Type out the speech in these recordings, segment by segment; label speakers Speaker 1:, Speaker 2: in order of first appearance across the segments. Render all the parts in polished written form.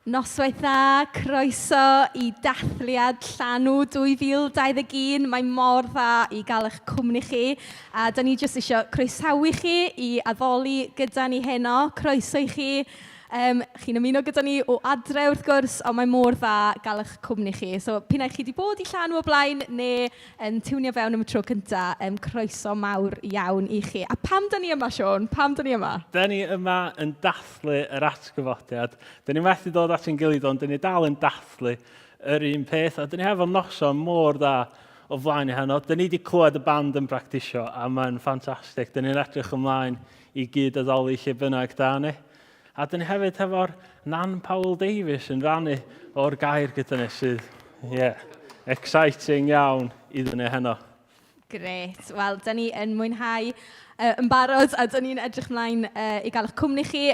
Speaker 1: Noswaith dda, croeso i dathliad Llanw 2021. Mae mor dda i gael eich cwmni chi. A dan ni jyst isio croesawu chi i addoli gyda ni heno. Croeso i chi. Chi'n ymuno gyda ni o adre wrth gwrs, ond mae mor dda gael eich cwmni chi. So p'un ai chi 'di bod i Llanw o blaen neu yn tiwnio fewn am y tro cynta, croeso mawr iawn i chi. A pam dan ni yma, Siôn? Pam dan ni yma?
Speaker 2: Dan ni yma yn dathlu yr atgyfodiad. Dyn ni methu dod at ein gilydd, ond dyn ni dal yn dathlu yr un peth. A dyn ni hefo noson mor dda o flaen i heno. Dyn ni wedi clywed y band yn practisio, a mae'n ffantastig. Dyn ni'n edrych ymlaen i gyd addoli lle bynnag da ni. A dyn ni hefyd hefo'r Nan Powell Davies yn rannu o'r gair gyda ni sydd, yeah, exciting iawn iddyn ni heno.
Speaker 1: Grêt. Wel, dan ni yn mwynhau yn barod a dan ni'n edrych mlaen i gael eich cwmni chi.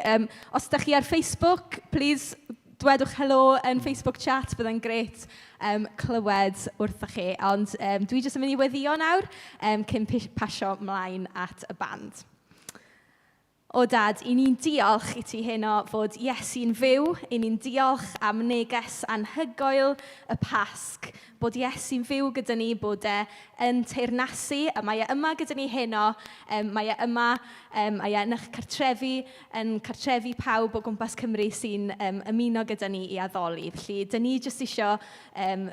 Speaker 1: Os dach chi ar Facebook, please dwedwch helo yn Facebook chat, byddai'n grêt clywed wrthoch chi. Ond dwi jyst yn mynd i weddïo nawr cyn pasio mlaen at y band. O Dad, 'y ni'n diolch i ti heno fod Iesu'n fyw. 'Y ni'n diolch am neges anhygoel y Pasg, bod Iesu'n fyw gyda ni, bod e yn teyrnasu, a mae e yma gyda ni heno. Mae e yma, mae e yn eich cartrefi, yn cartrefi pawb o gwmpas Cymru sy'n ymuno gyda ni i addoli. Felly, dan ni jyst isio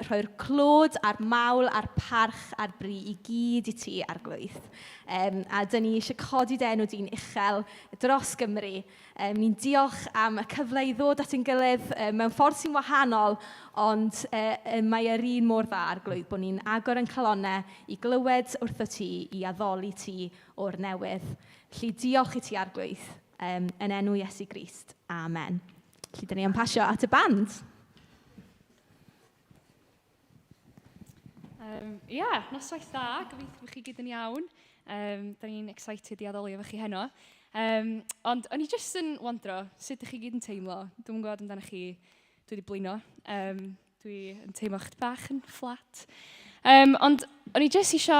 Speaker 1: rhoi'r clod a'r mawl a'r parch a'r bri i gyd i ti, Arglwydd. A dan ni eisiau codi dy enw di'n uchel dros Gymru. Ni'n diolch am y cyfle i ddod at ein gilydd mewn ffordd sy'n wahanol, ond mae e'r un mor dda, Arglwydd, bod ni'n agor ein calonnau i glywed wrtho ti, i addoli ti o'r newydd. Felly diolch i ti, Arglwydd, yn enw Iesu Grist. Amen. Felly, dan ni am pasio at y band.
Speaker 3: Yeah, noswaith dda, gobeithio bod chi gyd yn iawn. Da ni'n excited i addoli efo chi heno. Ond o'n i jyst yn wondro, sut ydych chi gyd yn teimlo? Dwi'm yn gwybod amdano chi, dwi wedi blino. Dwi yn teimlo chydig bach yn fflat. Ond o'n i jyst isio,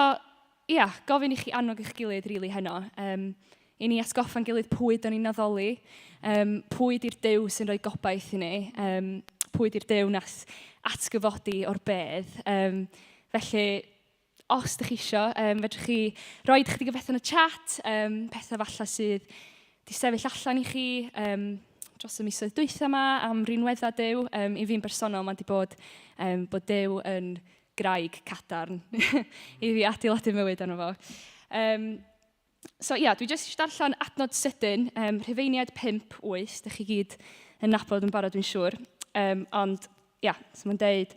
Speaker 3: ia, gofyn i chi annog eich gilydd rili heno. I ni atgoffa'n gilydd pwy dan ni'n addoli, pwy di'r Duw sy'n rhoi gobaith i ni, pwy di'r Duw nath atgyfodi o'r bedd. Felly, os ydych chi isio, fedrwch chi roi chydig o bethau yn y chat, pethau falle sydd di sefyll allan i chi dros y misoedd dwytha yma am rinweddau Duw. I fi'n bersonol, mae di bod, bod Duw yn graig cadarn i fi adeiladu mywyd arno fo. So ia, dwi jyst eisiau darllen adnod sydyn, Rhufeiniaid 5, 8, dych chi gyd yn nabod yn barod dwi'n siŵr. Ond ia, so mae'n deud,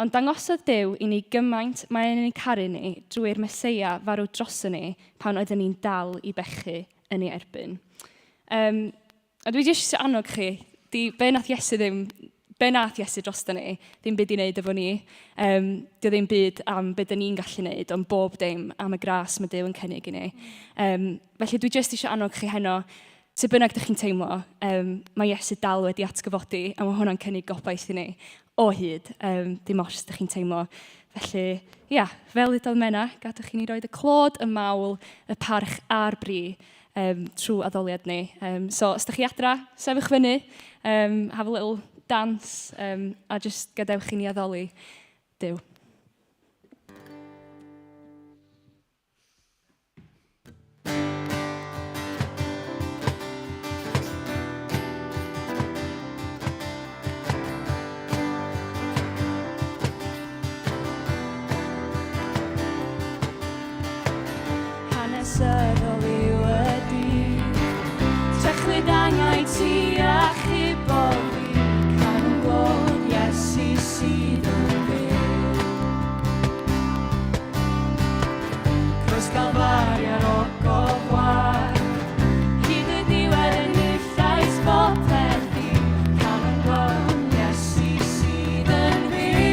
Speaker 3: ond dangosodd Duw i ni gymaint mae e'n ein caru ni drwy'r Meseia farw droson ni pan oedden ni'n dal i bechu yn ei erbyn. A dwi jyst eisiau annog chi, di, be nath Iesu ddim, be nath Iesu drosto ni, ddim byd i wneud efo ni. Dio ddim byd am be dyn ni'n gallu wneud, ond bob dim am y gras mae Duw yn cynnig i ni. Felly dwi jyst eisiau annog chi heno, sut bynnag dych chi'n teimlo, mae Iesu dal wedi atgyfodi, a mae hwnna'n cynnig gobaith i ni o hyd, dim ots dych chi'n teimlo. Felly, ia, fel udodd Menna, gadwch i ni roed y clod, y mawl, y parch a'r bri trwy addoliad ni. So, os ydych chi adra, sefwch fyny, have a little dance, a just gadewch i ni addoli Duw. Hanesyddol yw y dydd Trechwyd angau ti a chubodd fi Canwn glod Iesu sydd yn byw Croes Galfari ar ogof wag Hyd y diwedd yn llais bopeth i Canwn glod Iesu sydd yn fyw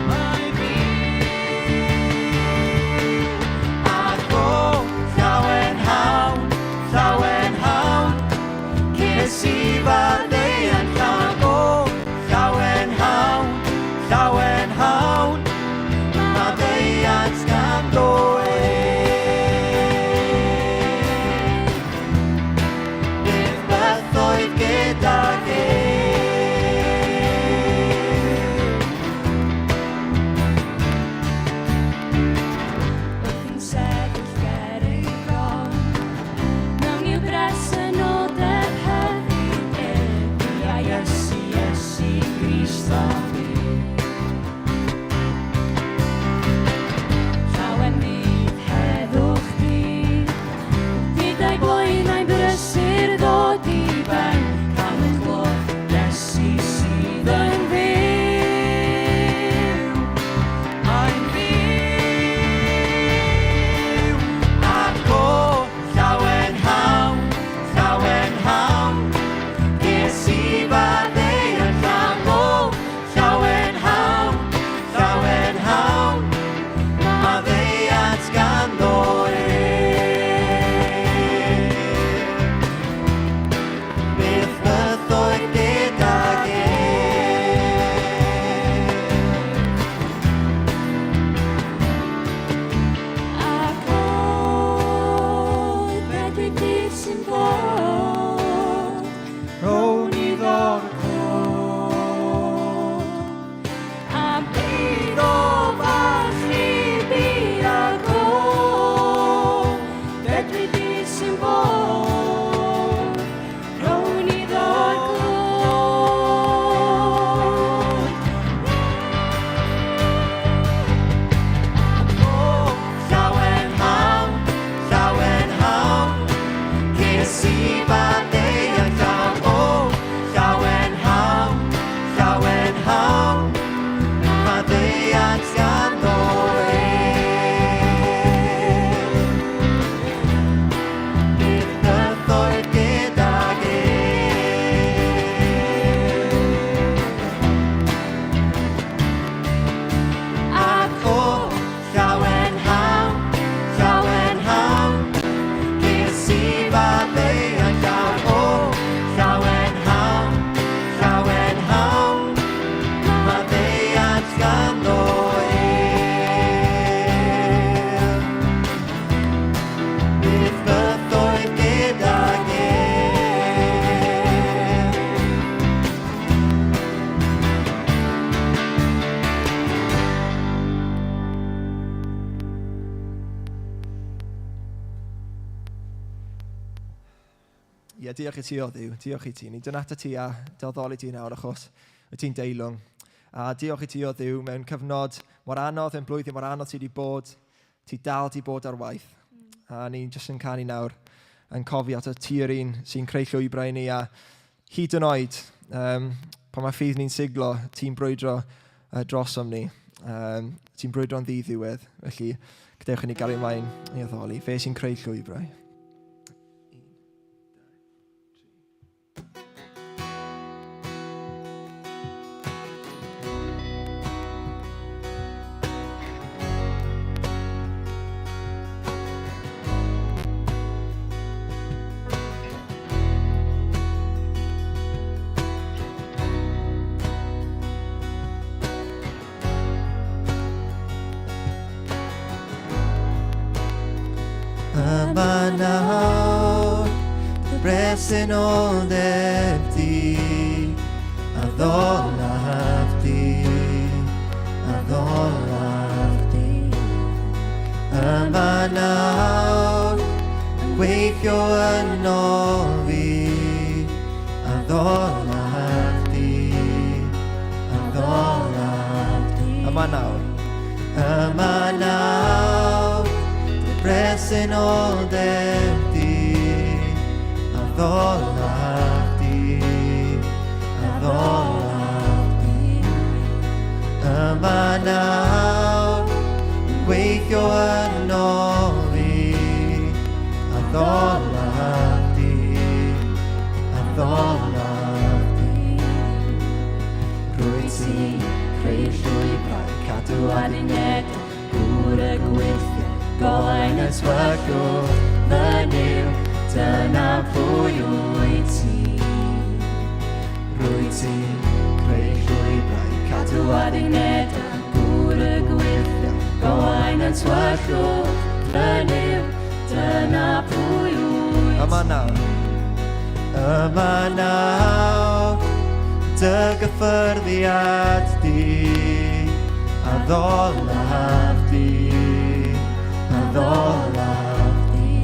Speaker 3: Mae fyw
Speaker 4: Ac o, llawenhawn, llawenhawn, Ces i faddeuant llawn. O, llawenhawn, llawenhawn, Maddeuant ganddo ef. Byth bythoedd gyda
Speaker 5: diolch i ti o Dduw, diolch i ti. Ni'n dod atat ti a dy addoli ti nawr achos wyt ti'n deilwng. A diolch i ti o Dduw mewn cyfnod mor anodd, mewn blwyddyn mor anodd sydd wedi bod, ti dal di bod ar waith. A ni'n jyst yn canu nawr yn cofio at y ti yr un sy'n creu llwybrau i ni a hyd yn oed um, pan mae ffydd ni'n siglo, ti'n brwydro uh, drosom ni. Um, ti'n brwydro'n ddiddiwedd. Felly, gadewch i ni gario ymlaen i addoli. Fe sy'n creu llwybrau.
Speaker 4: Yma nawr, dy bresenoldeb di, a ddolaf di, a ddolaf di. Yma nawr, yn gweithio yno fi, a ddolaf di, a ddolaf di.
Speaker 5: Yma nawr.
Speaker 4: Yma nawr, dy bresenoldeb di, a ddolaf di, a ddolaf di. Yma nawr, yn gweithio yno fi, a ddolaf di, a ddolaf di. Rwyt ti'n creu llwybrau, cadw addunedau, gŵr y gweithiau, golau'n y tywyllwch, fy Nuw, dyna pwy wyt ti. Rwyt ti'n creu llwybrau, cadw addunedau, gŵr y gweithiau, golau'n y tywyllwch, fy Nuw, dyna pwy wyt ti.
Speaker 5: Yma nawr.
Speaker 4: Yma nawr, dy gyffyrddiad di, a ddolaf di, a ddolaf di.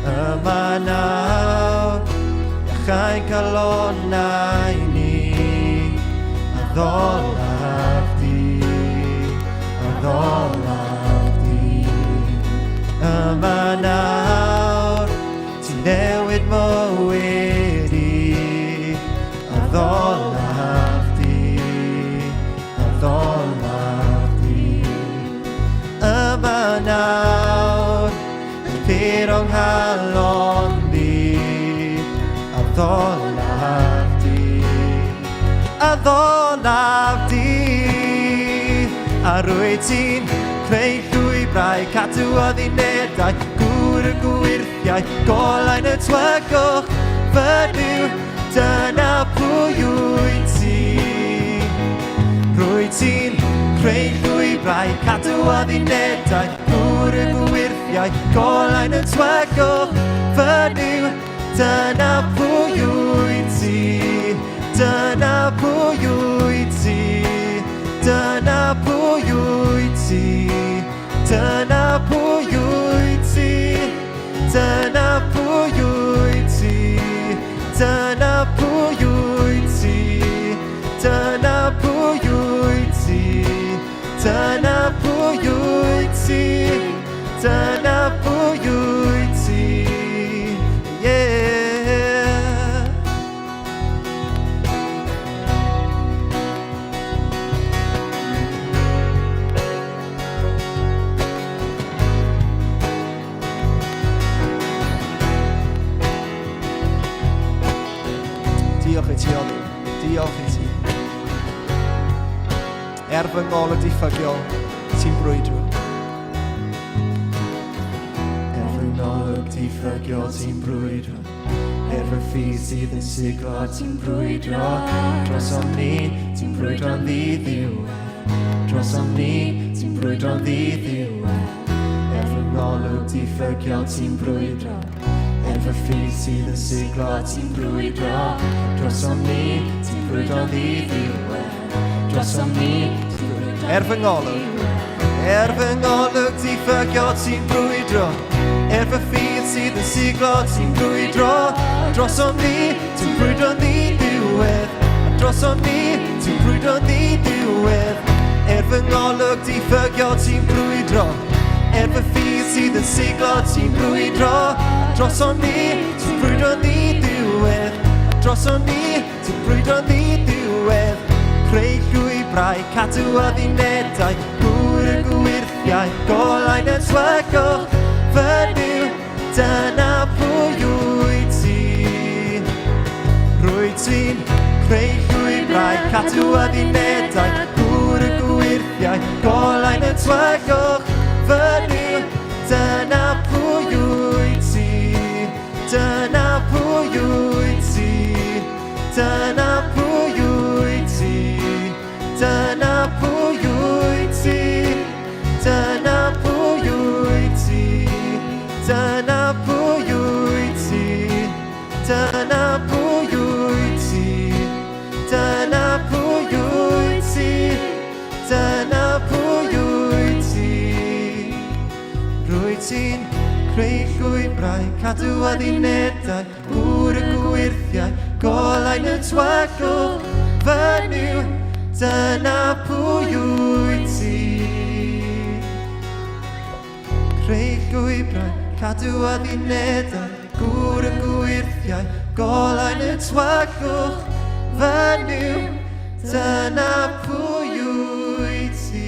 Speaker 4: Yma nawr, iachau'n calonnau ni, a ddolaf di, a ddolaf di. Yma nawr, ti'n newid mywyd i, a ddolaf di, a ddolaf di. Yma nawr, yn pur o'n nghalon di, a ddolaf di, a ddolaf di. A rwyt ti'n creu llwybrau, cadw addunedau, gŵr y gwyrthiau, golau'n y tywyllwch, fy Nuw, dyna pwy wyt ti. Rwyt ti'n creu llwybrau, cadw addunedau, gŵr y gwyrthiau, golau'n y tywyllwch, fy Nuw, dyna pwy wyt ti. Dyna pwy wyt ti. Dyna pwy wyt ti. Dyna pwy wyt ti. Dyna pwy wyt ti. Dyna pwy wyt ti. Dyna pwy wyt ti. Dyna pwy wyt ti. Dyna pwy wyt ti. Yeah.
Speaker 5: Diolch i ti, o Dduw. Diolch i ti. Er fy ngolwg diffygiol, ti'n brwydro.
Speaker 4: Er fy ngolwg diffygiol, ti'n brwydro. Er fy ffydd sydd yn siglo, ti'n brwydro. Drosom ni, ti'n brwydro'n ddiddiwedd. Drosom ni, ti'n brwydro'n ddiddiwedd. Er fy ngolwg diffygiol, ti'n brwydro. Er fy ffydd sydd yn siglo, ti'n brwydro. Drosom ni, ti'n brwydro'n ddiddiwedd. Drosom ni, ti'n brwydro'n
Speaker 5: Er fy ngolwg. Er fy ngolwg diffygiol, ti'n brwydro. Er fy ffydd
Speaker 4: ffydd sydd yn siglo, ti'n brwydro drosom ni, ti'n brwydro'n ddi-ddiwedd. A drosom ni, ti'n brwydro'n ddi-ddiwedd. Er fy ngolwg diffygiol, ti'n brwydro. Er fy ffydd sydd yn siglo, ti'n brwydro. A drosom ni, ti'n brwydro'n ddi-ddiwedd. A drosom ni, ti'n brwydro'n ddi-ddiwedd. Creu llwybrau, cadw addunedau, gŵr y gwyrthiau, golau'n y twygwch. Fy Nuw, dyna pwy wyt ti. Rwyt ti'n creu llwybrau, cadw addunedau, gŵr y gwyrthiau, golau'n y twygwch. Fy Nuw, dyna pwy wyt ti. Dyna pwy wyt ti. Dyna pwy wyt ti. Dyna pwy wyt ti. Dyna pwy wyt ti. Dyna pwy wyt ti. Dyna pwy wyt ti. Dyna pwy wyt ti. Dyna pwy wyt ti. Rwyt ti'n creu llwybrau, cadw addunedau, gŵr y gwyrthiau, golau'n y twagwch, fy Nuw, dyna pwy wyt ti. Creu llwybrau, cadw addunedau, gŵr y gwyrthiau, golau'n y twagwch, fy Nuw, dyna pwy wyt ti.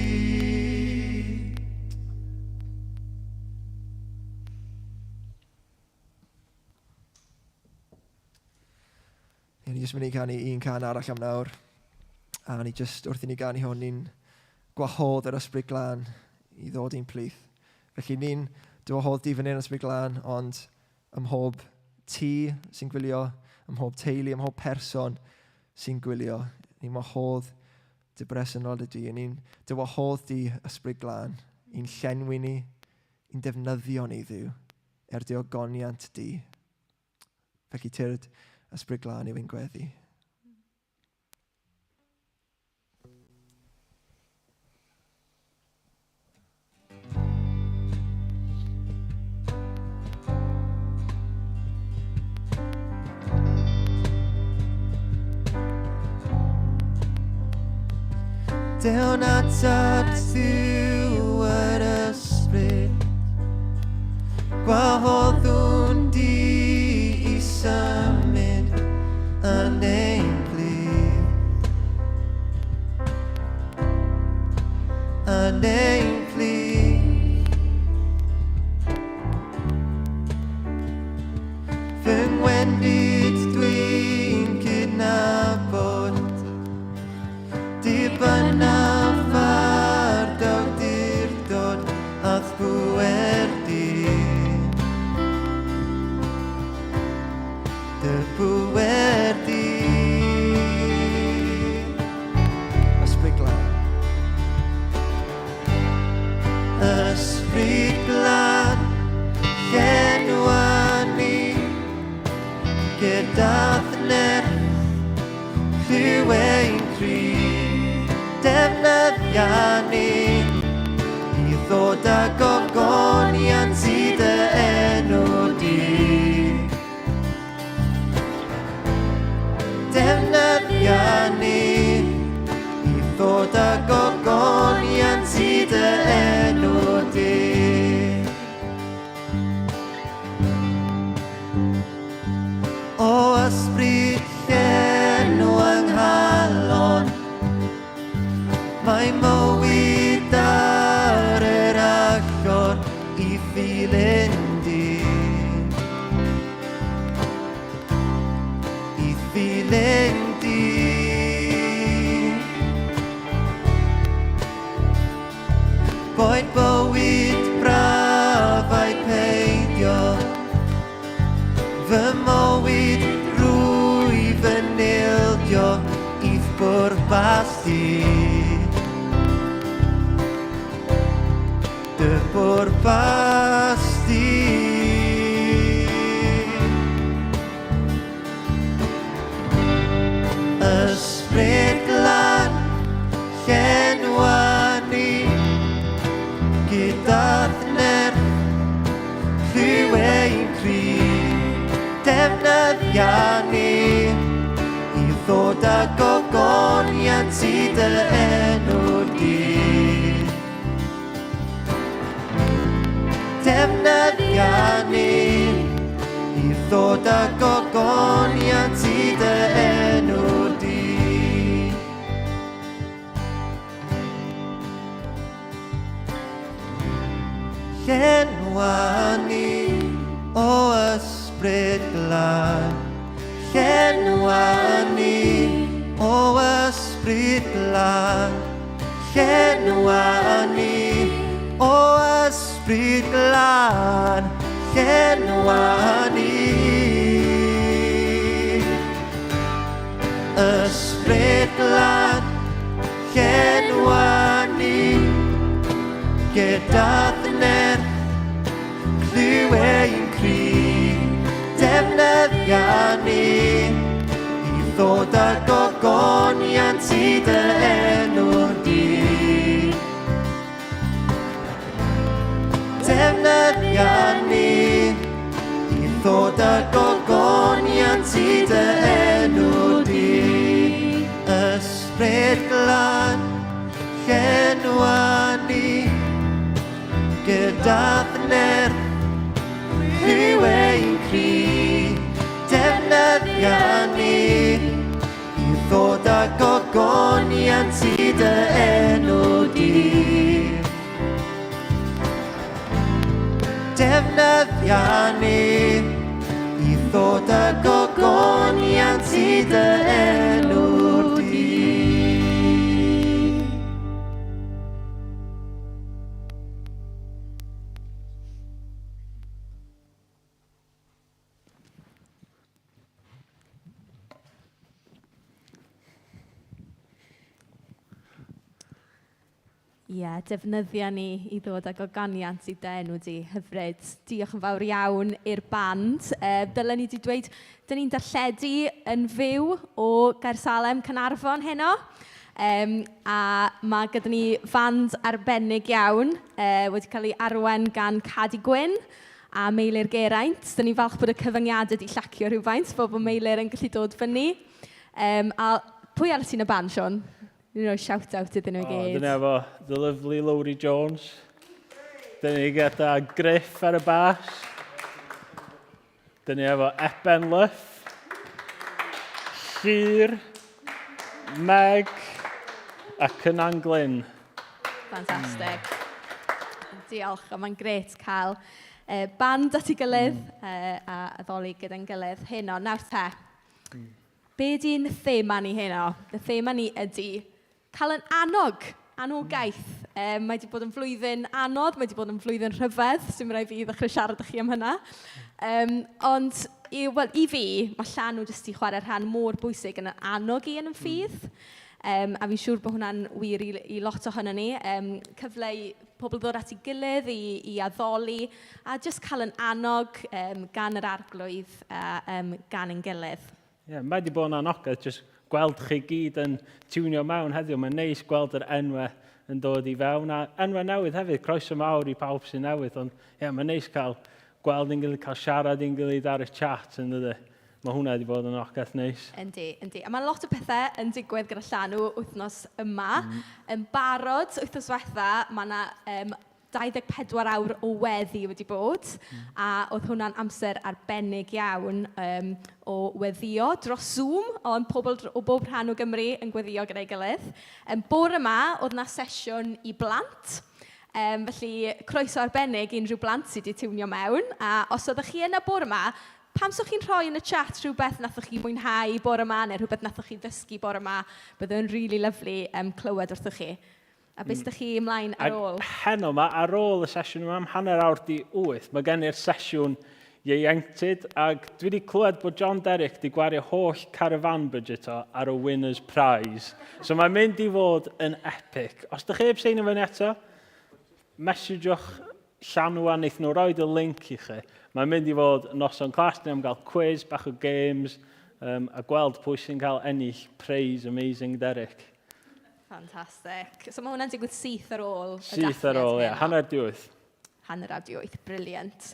Speaker 4: Ie, ni jyst mynd i canu un can arall am nawr. A ni jyst, wrth i ni ganu hwn, ni'n gwahodd yr Ysbryd Glân i ddod i'n plith. Felly ni'n dy wahodd di fan hyn, Ysbryd Glân, ond ym mhob tŷ sy'n gwylio, ym mhob teulu, ym mhob person sy'n gwylio, ni'n wahodd dy bresenoldeb di, ni'n dy wahodd di, Ysbryd Glân, i'n llenwi ni, i'n defnyddio ni, Dduw, er dy ogoniant di. Felly tyrd Ysbryd Glân yw ein gweddi. Dewn atat Dduw yr ysbryd, gwahoddwn di i symud yn ein plith. Yn ein plith. Fy ngwendid dwi'n cydnabod Dibynnaf ar dy awdurdod a'th bŵer di. Dy bŵer di. Ysbryd Glân. Ysbryd Glân, llenwa ni gyda'th nerth. Clyw ein cri, defnyddia ni i ddod â gogoniant i dy enw di. Defnyddia ni i ddod â gogoniant i dy enw di. O ysbryd llenw yng nghalon, mae mywyd ar yr agor i ddilyn di. I ddilyn di. Boed bywyd braf ai peidio, Fy mywyd rwyf yn ildio i'th bwrpas di. Dy bwrpas di. Ysbryd Glân, llenwa ni gyda'r nerth. Clyw ein Defnyddia ni i ddod â gogoniant i dy enw di. Defnyddia ni i ddod â gogoniant i dy enw di. Llenwa ni o ysbryd glân. Llenwa ni o ysbryd glân. Llenwa ni o ysbryd glân. Llenwa ni. Ysbryd glân, llenwa ni gyda nerth, clyw ein cri, defnyddia ni i ddod â gogoniant i dy enw di. Defnyddia ni i ddod â gogoniant i dy enw di. Ysbryd glân, llenwa ni gyda nerth, rhyw ein cri. Defnyddia ni i ddod â gogoniant i dy enw di. Defnyddia ni i ddod â gogoniant i dy enw di.
Speaker 1: Ie, yeah, defnyddia ni i ddod â goganiant i dy enw di, hyfryd. Diolch yn fawr iawn i'r band. Dylen ni wedi dweud, dyn ni'n darlledu yn fyw o Gaersalem Caernarfon heno. A mae gyda ni fand arbennig iawn wedi cael ei arwain gan Cadi Gwyn a Meilir Geraint. Dyn ni'n falch bod y cyfyngiadau wedi llacio rhywfaint, bod Meilir yn gallu dod fyny. A pwy arall sy'n y band, Siôn? Ni'n rhoi shout-out iddyn nhw i gyd.
Speaker 2: Dyn ni efo The Lovely Lowri Jones. Dyn ni gyda Griff ar y bas. Dyn ni efo Eben Luff. Llyr, Meg a Cynan Glyn.
Speaker 1: Fantastic. Diolch, a mae'n grêt cael band at ei gilydd a addoli gyda'n gilydd heno. Nawr te, be di'n thema ni heno? Y thema ni ydy cael yn annog, anogaeth. Mae wedi bod yn flwyddyn anodd, mae wedi bod yn flwyddyn rhyfedd, sy'n rhaid fi ddechrau siarad â chi am hynna. Ond i fi, mae llanw jyst i chwarae rhan mor bwysig yn annog i yn y ffydd. A fi'n siŵr bod hwnna'n wir i lot ohono ni. Cyfle i pobl ddod at ei gilydd, i addoli, a jyst cael yn annog gan yr arglwydd a gan ein gilydd.
Speaker 2: Ie, yeah, mae wedi bod yn anogaeth jyst gweld chi gyd yn tiwnio mewn heddiw. Mae'n neis gweld yr enwau yn dod i fewn. A enwau newydd hefyd, croeso mawr i pawb sy'n newydd. Ond ie, yeah, mae'n neis cael gweld ein gilydd, cael siarad ein gilydd ar y chat yn dydy. Mae hwnna wedi bod yn anogaeth neis.
Speaker 1: Yndi, yndi. A mae lot o pethau yn digwydd gyda llanw wythnos yma. Yn barod, wythnos diwetha, mae yna 24 awr o weddi wedi bod, a oedd hwnna'n amser arbennig iawn o weddïo dros Zoom, ond pobl o bob rhan o Gymru yn gweddïo gyda'i gilydd. Bore yma, oedd 'na sesiwn i blant, felly croeso arbennig i unrhyw blant sydd wedi tiwnio mewn, a os oeddech chi yna bore yma, pam so chi'n rhoi yn y chat rhywbeth nathoch chi mwynhau bore yma, neu rhywbeth nathoch chi ddysgu bore yma, bydd o'n really lovely clywed wrthoch chi. A beth ydych chi ymlaen ar ôl?
Speaker 2: Heno yma, ar ôl y sesiwn yma, am 8:30, mae gen i'r sesiwn ieuenctid, ac dwi wedi clywed bod John Derrick wedi gwario holl caravan budget o ar y winner's prize. So mae'n mynd i fod yn epic. Os ydych chi heb seinio fyny eto, messagewch Llanw a wnaeth nhw roed y link i chi. Mae'n mynd i fod noson clas, ni am gael quiz, bach o games, a gweld pwy sy'n cael ennill praise amazing Derrick.
Speaker 1: Fantastic. So mae hwnna'n digwydd syth ar ôl y
Speaker 2: Syth ar ôl, ie. 8:30.
Speaker 1: 8:30, brilliant.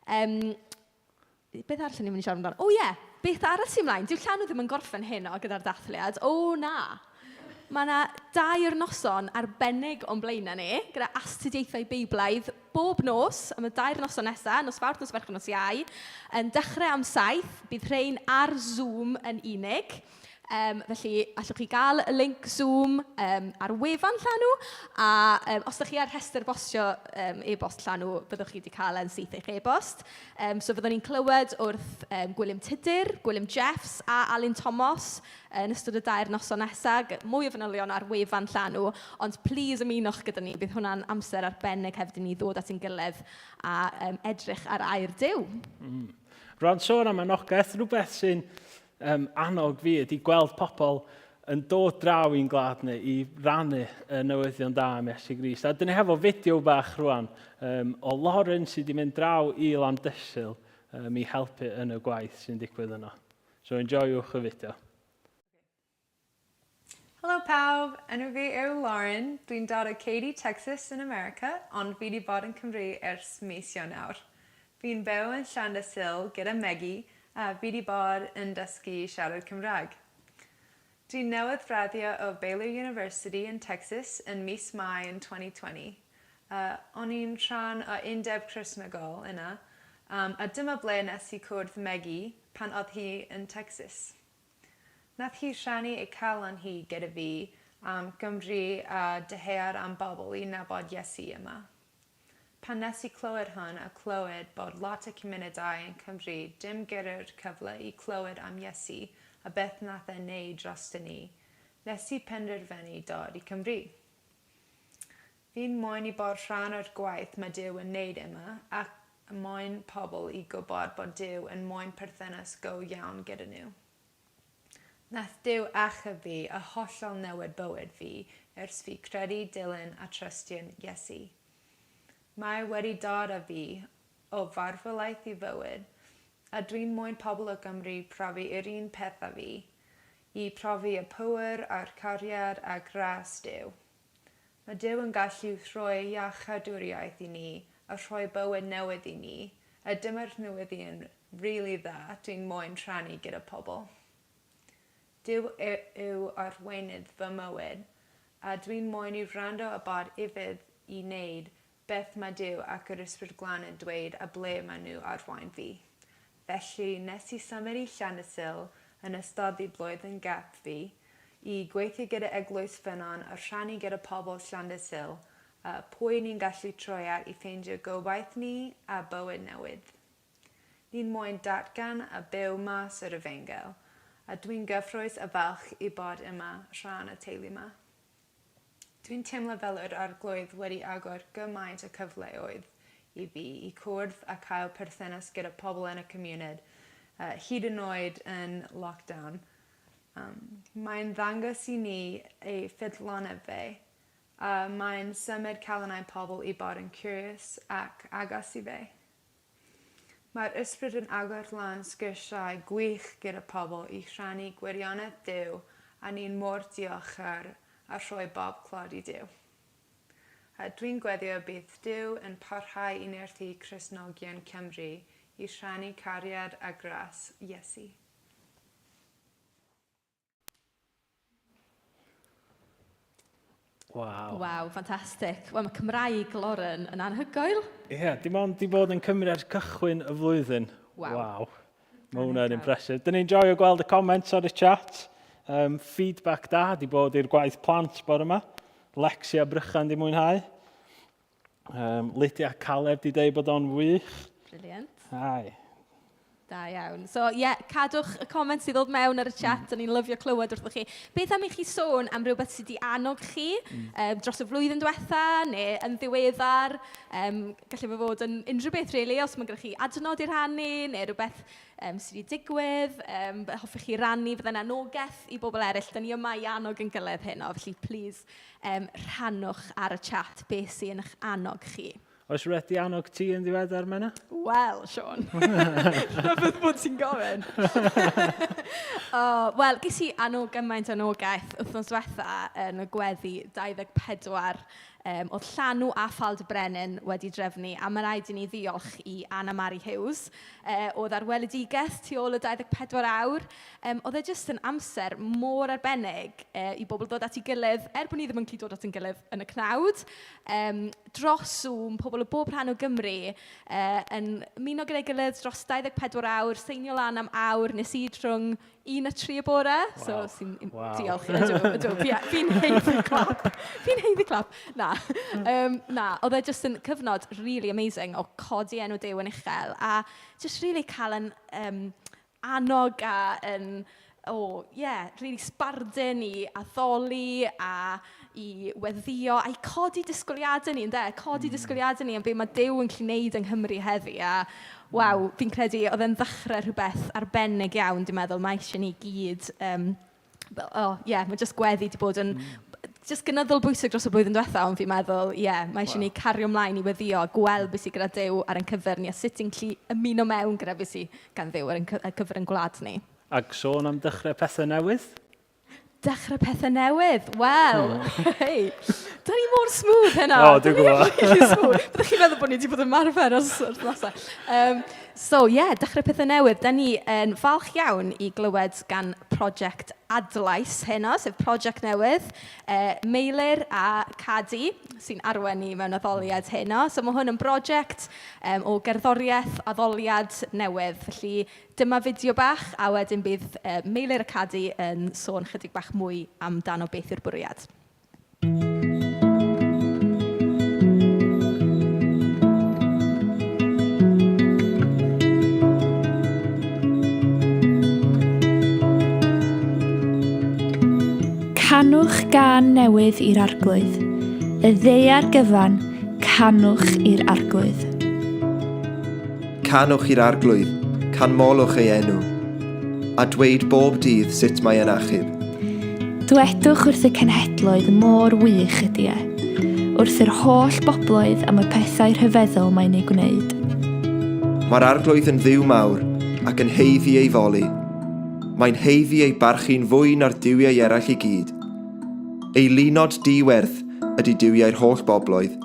Speaker 1: Beth arall o'n i'n mynd i siarad amdano? O ie, Beth arall sy'n mlaen? Dyw llanw ddim yn gorffen heno gyda'r dathliad. O, na. Mae yna dair noson arbennig o'n blaenau ni, gyda astudiaethau Beiblaidd bob nos, am y dair noson nesaf, nos Fawrth, nos Fercher, nos Iau, yn dechrau am 7, bydd rhain ar Zoom yn unig. Felly, allwch chi gael y link Zoom ar wefan Llanw, a os ydych chi ar rhestr bostio e-bost Llanw, byddwch chi wedi cael e'n syth eich e-bost. So fyddwn ni'n clywed wrth Gwilym Tudur, Gwilym Jeffs a Alun Thomas yn ystod y dair noson nesaf. Mwy o fanylion ar wefan Llanw, ond please ymunwch gyda ni. Bydd hwnna'n amser arbennig hefyd i ni ddod at ein gilydd a edrych ar air Duw.
Speaker 2: Rwan sôn am anogaeth, rhywbeth sy'n annog fi ydy gweld pobl yn dod draw i'n gwlad ni i rannu y newyddion da am Iesu Grist. A dyn ni hefo fideo bach rwan o Lauren sydd wedi mynd draw i Landysul i helpu yn y gwaith sy'n digwydd yno. So enjoywch y fideo.
Speaker 6: Helo pawb, enw fi yw Lauren, dwi'n dod o Katy, Texas yn America, ond fi 'di bod yn Cymru ers mis Ionawr. Fi'n byw yn Llandysul gyda Megi a fi 'di bod yn dysgu siarad Cymraeg. Dwi'n newydd raddio o Baylor University yn Texas yn mis Mai yn 2020. O'n i'n rhan o Undeb Cristnogol yna, a dyma ble nes i cwrdd Megi pan o'dd hi yn Texas. Nath hi rhannu ei calon hi gyda fi am Gymru a dyhead am bobl i nabod Iesu yma. Pan nes i clywed hwn a clywed bod lot o cymunedau yn Cymru dim gyda'r cyfle i clywed am Iesu a beth nath e neud drostyn ni, nes i penderfynu dod i Cymru. Fi'n moyn i bod rhan o'r gwaith ma Duw yn neud yma ac moyn pobl i gwybod bod Duw yn moyn perthynas go iawn gyda nhw. Nath Duw achub fi a hollol newid bywyd fi ers fi credu, dilyn a trystio'n Iesu. Mae wedi dod â fi o farwolaeth i fywyd, a dwi'n moyn pobl o Gymru profi yr un peth â fi, i profi y pŵer a'r cariad a gras Duw. Mae Duw yn gallu rhoi iachawdwriaeth i ni a rhoi bywyd newydd i ni, a dyma'r newyddion rili dda dwi'n moyn rhannu gyda pobl. Duw yw arweinydd fy mywyd, a dwi'n moyn i wrando a bod ufudd i wneud beth mae Duw ac yr Ysbryd Glân yn dweud a ble maen nhw arwain fi. Felly, nes i symud i Llandysul yn ystod i blwyddyn gap fi, i gweithio gyda Eglwys Ffynnon a rhannu gyda pobl Llandysul pwy ni'n gallu troi at i ffeindio gobaith ni a bywyd newydd. Ni'n moyn datgan a byw mas yr efengyl, a dwi'n gyffrous a falch i bod yma rhan y teulu 'ma. Dwi'n teimlo fel yr Arglwydd wedi agor gymaint o cyfleoedd i fi i cwrdd a cael perthynas gyda pobl yn y cymuned, hyd yn oed yn lockdown. Mae'n ddangos i ni ei ffyddlonedd fe, a mae'n symud calonnau pobl i bod yn curious ac agos i fe. Mae'r ysbryd yn agor lan sgyrsiau gwych gyda pobl i rhannu gwirionedd Duw a ni'n mor diolchgar a rhoi bob clod i Duw. A dwi'n gweddio bydd Duw yn parhau i nerthu Cristnogion Cymru i rhannu cariad a gras Iesu.
Speaker 2: Waw.
Speaker 1: Waw, ffantastig. Wel, mae Cymraeg Lauren yn anhygoel.
Speaker 2: Ie, yeah, dim ond di bod yn Cymru ers cychwyn y flwyddyn.
Speaker 1: Waw.
Speaker 2: Waw. Mae hwnna'n impressive. Dyn ni'n joio gweld y comments ar y chat. Feedback da di bod i'r gwaith plant bore yma. Lexi a Brychan di mwynhau. Lydia Caleb di deud bod o'n wych.
Speaker 1: Brilliant.
Speaker 2: Ai.
Speaker 1: Da iawn. So ie, yeah, cadwch y comments i ddod mewn ar y chat, mm. Ni'n lyfio clywed wrthoch chi. Beth am i chi sôn am rhywbeth sydd wedi annog chi dros y flwyddyn diwetha neu yn ddiweddar? Gallu fe fod yn unrhyw beth, really, os mae gennych chi adnod i rhannu neu rhywbeth sydd wedi digwydd, hoffech chi rannu, fydde'n anogaeth i bobl eraill. Da ni yma i annog yn gilydd heno, felly please rhannwch ar y chat beth sy'n eich annog chi.
Speaker 2: Oes rhywbeth di annog ti yn ddiweddar, Menna?
Speaker 1: Wel, Siôn. Rhyfedd bod ti'n gofyn. Oh, wel, ges i annog gymaint o anogaeth wythnos diwetha yn y gweddi 24. Oedd Llanw a Ffald y Brenin wedi drefnu, a mae rhaid i ni ddiolch i Anna Mary Hughes, oedd ar weledigaeth tu ôl y 24 awr. Oedd e jyst yn amser mor arbennig i bobl ddod at ei gilydd, er bod ni ddim yn gallu dod at ein gilydd yn y cnawd, dros Zoom, pobl o bob rhan o Gymru yn ymuno gyda'i gilydd dros 24 awr, seinio lan am awr, nes i rhwng 1 a 3 y bore.
Speaker 2: Wow.
Speaker 1: So, sy'n
Speaker 2: Wow.
Speaker 1: Diolch. Ydw, ydw. Fi'n haeddu clap. Fi'n haeddu clap. Na. Na, oedd e jyst yn cyfnod really amazing o codi enw Duw yn uchel a just really cael yn annog a yn, oh, yeah, really sbardun i addoli a i weddio a i codi disgwyliadau ni, ynde? Codi disgwyliadau ni am be mae Duw yn gallu gwneud yng Nghymru heddi. A waw, fi'n credu oedd e'n ddechrau rhywbeth arbennig iawn, dwi'n meddwl, mae eisiau ni gyd. Oh, yeah, mae jyst gweddi wedi bod yn jyst gynyddol bwysig dros y blwyddyn diwetha, ond fi'n meddwl, ie, mae eisiau ni cario ymlaen i weddio a gweld beth sydd gyda Duw ar ein cyfer ni a sut ti'n gallu ymuno mewn gyda beth sydd gan Dduw ar ein cyfer ein gwlad ni.
Speaker 2: Ac sôn am dechrau pethau newydd?
Speaker 1: Dechrau pethau newydd? Wel, hei, da ni mor smooth heno.
Speaker 2: O, dwi'n gwybod.
Speaker 1: Really smooth. Byddech chi'n meddwl bod ni wedi bod yn marfer ers wythnosau. So, ie, yeah, dechrau pethau newydd. Da ni yn falch iawn i glywed gan prosiect Adlais heno, sef prosiect newydd. Meilir a Cadi sy'n arwain ni mewn addoliad heno. So mae hwn yn brosiect o gerddoriaeth addoliad newydd. Felly dyma fideo bach, a wedyn bydd Meilir a Cadi yn sôn chydig bach mwy amdano beth yw'r bwriad.
Speaker 3: Canwch gân newydd i'r Arglwydd, y ddaear gyfan, canwch i'r Arglwydd.
Speaker 5: Canwch i'r Arglwydd, canmolwch ei enw, a dweud bob dydd sut mae e'n achub.
Speaker 3: Dwedwch wrth y cenhedloedd mor wych ydy e, wrth yr holl bobloedd am y pethau rhyfeddol mae'n eu gwneud.
Speaker 5: Mae'r Arglwydd yn Dduw mawr, ac yn haeddu ei foli. Mae'n haeddu ei barchu'n fwy na'r duwiau eraill i gyd. Ei lunod di-werth ydy duwiau'r holl bobloedd,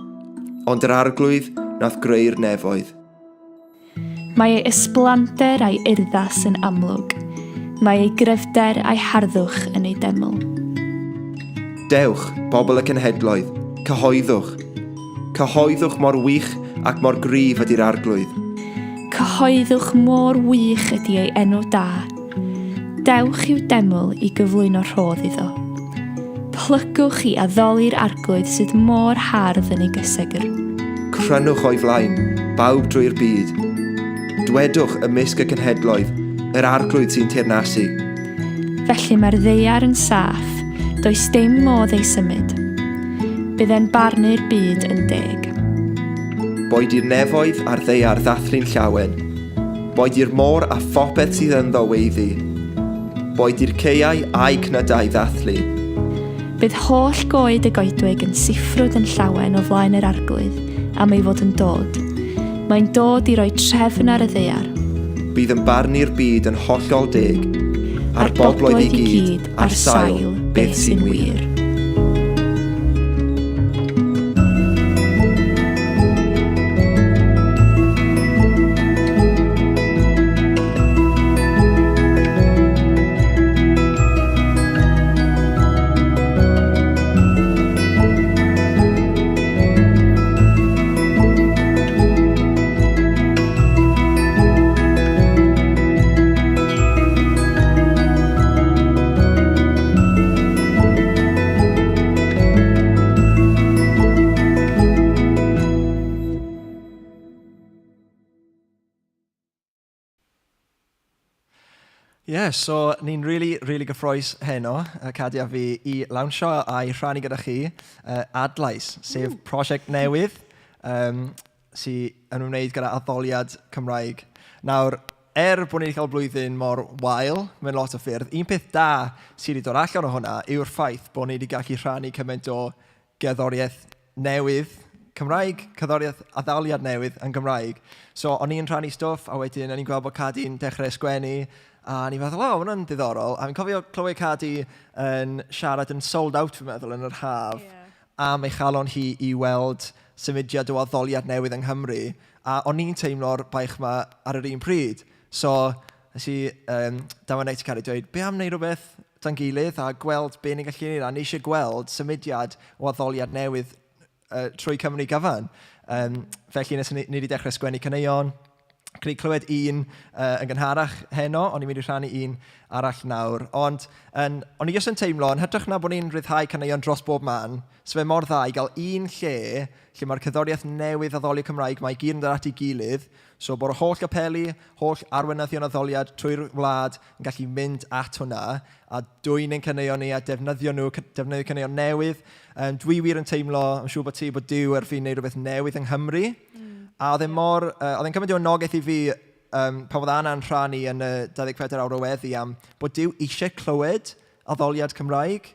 Speaker 5: ond yr Arglwydd nath greu'r nefoedd.
Speaker 3: Mae ei ysblander a'i urddas yn amlwg. Mae ei gryfder a'i harddwch yn ei deml.
Speaker 5: Dewch, bobl y cenhedloedd, cyhoeddwch. Cyhoeddwch mor wych ac mor gryf ydy'r Arglwydd.
Speaker 3: Cyhoeddwch mor wych ydy ei enw da. Dewch i'w deml i gyflwyno rhodd iddo. Plygwch i addoli'r Arglwydd sydd mor hardd yn ei gysegr.
Speaker 5: Crynwch o'i flaen, bawb drwy'r byd. Dwedwch ymysg y cenhedloedd, yr Arglwydd sy'n teyrnasu.
Speaker 3: Felly mae'r ddaear yn saff, does dim modd ei symud. Bydd e'n barnu'r byd yn deg.
Speaker 5: Boed i'r nefoedd a'r ddaear ddathlu'n llawen. Boed i'r môr a phopeth sydd ynddo weiddi. Boed i'r caeau a'u cnydau ddathlu.
Speaker 3: Bydd holl goed y goedwig yn siffrwd yn llawen o flaen yr Arglwydd am ei fod yn dod. Mae'n dod i roi trefn ar y ddaear.
Speaker 5: Bydd yn barnu'r byd yn hollol deg, a'r bobloedd i gyd ar sail beth sy'n wir. Ie, yeah, so ni'n really, really gyffroes heno, Cadi a fi, i lawnsio a'i rhannu gyda chi Adlais, sef prosiect newydd sy'n yn ymwneud gyda addoliad Cymraeg. Nawr, er bod ni wedi cael blwyddyn mor wael mewn lot o ffyrdd, un peth da sydd wedi dod allan o hwnna yw'r ffaith bod ni wedi gallu rhannu cymaint o gerddoriaeth newydd Cymraeg, cerddoriaeth addoliad newydd yn Gymraeg. So, o'n i'n rhannu stwff, a wedyn o'n i'n gweld bod Cadi'n dechrau sgwennu, a o'n i'n feddwl, o, hwnna'n diddorol. A fi'n cofio clywed Cadi yn siarad yn sold out, fi'n meddwl, yn yr haf. am ei chalon hi i weld symudiad o addoliad newydd yng Nghymru, a o'n i'n teimlo'r baich 'ma ar yr un pryd. So, nes i um, damwain ti cael ei dweud, be am wneud rhywbeth dan gilydd a gweld be ni'n gallu gwneud, a ni eisiau gweld symudiad o addoliad newydd uh, trwy Cymru gyfan. Um, felly nes ni, ni wedi dechrau sgwennu caneuon, Gwneud clywed un uh, yn gynharach heno, ond i'n mynd i rhannu un arall nawr. Ond yn, o'n i jyst yn teimlo, yn hytrach na bod ni'n rhyddhau caneuon dros bob man, so fe mor dda i gael un lle lle mae'r cerddoriaeth newydd addoli Cymraeg mae i gyd yn dod at ei gilydd, so bod y holl gapeli, holl arweinyddion addoliad trwy'r wlad yn gallu mynd at hwnna a dwyn ein caneuon ni a defnyddio nhw, defnyddio caneuon newydd. Um, dwi wir yn teimlo, I'm siŵr bod ti, bod Duw ar fin wneud rhywbeth newydd yng Nghymru. A oedd e'n mor, uh, oedd e'n cymryd o anogaeth i fi um, pan oedd Anna'n rhannu yn y 24 awr o weddi am bod Duw eisiau clywed addoliad Cymraeg.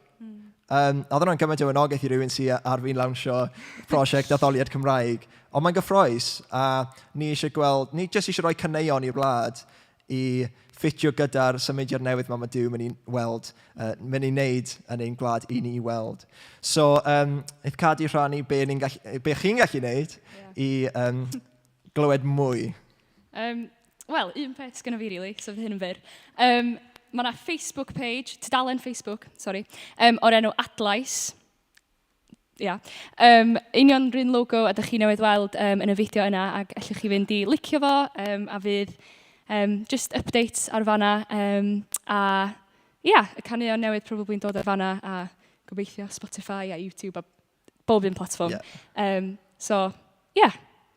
Speaker 5: Um, oedd hwnna'n gymaint o anogaeth i rywun sydd ar fi'n lawnsio prosiect addoliad Cymraeg. Ond mae'n gyffroes, a ni eisiau gweld, ni jyst eisiau rhoi caneuon i'r wlad i ffitio gyda'r symudiad newydd ma mae Duw mynd i weld, uh, mynd i wneud yn ein gwlad i ni weld. So, um, eith Cadi rhannu be, ni'n gallu, be chi'n gallu wneud yeah. i um, glywed mwy.
Speaker 3: Um, Wel, un peth sgynno fi, really, so fydd hyn yn fyr. Um, mae yna Facebook page, tudalen Facebook, sorry, um, o'r enw Adlais. Ia. Yeah. Um, union rhywun logo a ydych chi newydd weld um, yn y fideo yna ac allwch chi fynd i licio fo um, a fydd um, just updates ar fanna um, a ia, yeah, y caneuon newydd probably'n dod ar fanna a gobeithio Spotify a YouTube a bob un platfform. Yeah. Um, so, yeah,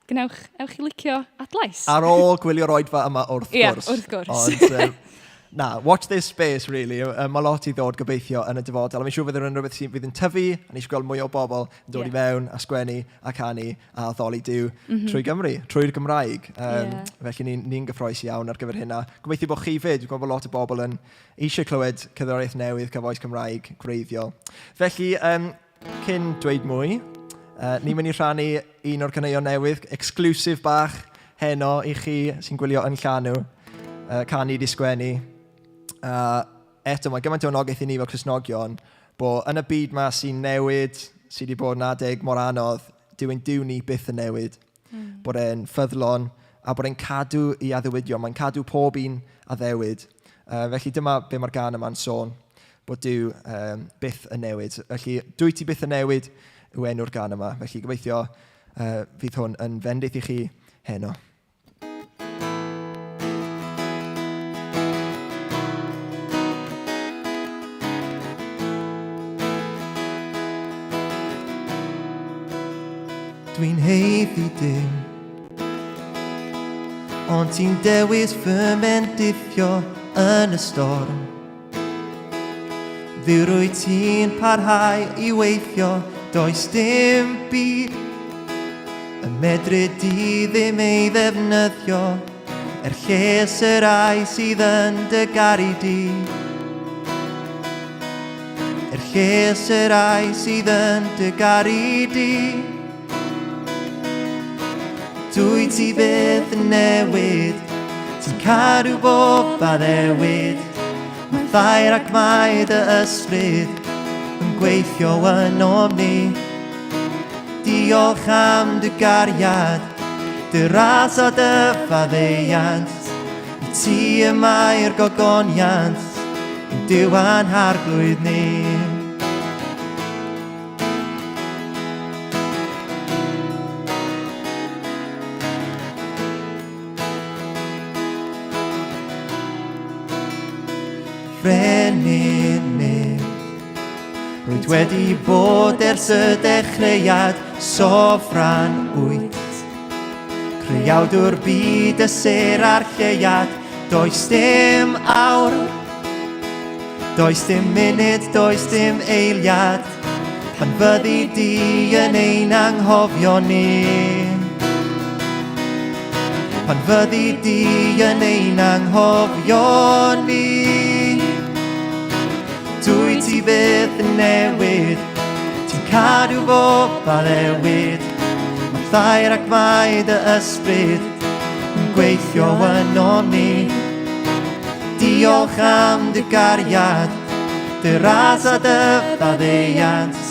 Speaker 3: gwnewch, ewch i licio adlais.
Speaker 5: Ar ôl gwylio'r oedfa yma wrth
Speaker 3: yeah,
Speaker 5: gwrs.
Speaker 3: wrth gwrs. Ond, um,
Speaker 5: na, watch this space, really. Um, mae lot i ddod gobeithio yn y dyfodol. A fi'n siŵr fydd yn rhywbeth sy'n fydd yn tyfu, a ni eisiau gweld mwy o bobl yn dod yeah. i mewn a sgwennu a canu a addoli Duw mm -hmm. trwy Gymru, trwy'r Gymraeg. Um, yeah. Felly ni'n ni, ni gyffroes iawn ar gyfer hynna. Gobeithio bod chi fyd, dwi'n gwybod bod lot o bobl yn eisiau clywed cerddoriaeth newydd, cyfoes Cymraeg, gwreiddiol. Felly, um, cyn dweud mwy, uh, ni'n mynd i rhannu un o'r caneuon newydd, exclusive bach heno i chi sy'n gwylio yn llanw, uh, canu di sgwennu. Uh, eto, mae gymaint o anogaeth i ni fel Cristnogion, bod yn y byd ma sy'n newid, sydd wedi bod yn adeg mor anodd, dyw ein Duw ni byth yn newid. Mm. Bod e'n ffyddlon a bod e'n cadw i addewidion. Mae'n cadw pob un addewid. Uh, felly dyma be mae'r gan yma'n sôn, bod Duw um, byth yn newid. Felly, dwy ti byth yn newid yw enw'r gan yma. Felly gobeithio uh, fydd hwn yn fendith i chi heno. Dwi'n heiddi dim Ond ti'n dewis fy mendithio yn y storm Dduw rwy ti'n parhau i weithio Does dim byd Y medru di ddim ei ddefnyddio Er lles y rai sydd yn dy garu di Er lles y rai sydd yn dy garu di Dwy ti byth yn newid Ti'n cadw bob addewid Mae thair ac mae dy ysbryd Yn gweithio ynom ni Diolch am dy gariad, dy ras a dy faddeuant. I ti y mae'r gogoniant, yn Duw a'n harglwydd ni. Frenin nef, Rwyt wedi bod ers y dechreuad, sofran wyt. Creawdwr byd y ser a'r lleuad, does dim awr, does dim munud, does dim eiliad, pan fyddi di yn ein anghofio ni. Pan fyddi di yn ein anghofio ni. Dwy ti byth yn newid, ti'n cadw bob addewid. Mae thair ac mae dy ysbryd yn gweithio yno ni. Diolch am dy gariad, dy ras a dy faddeuant.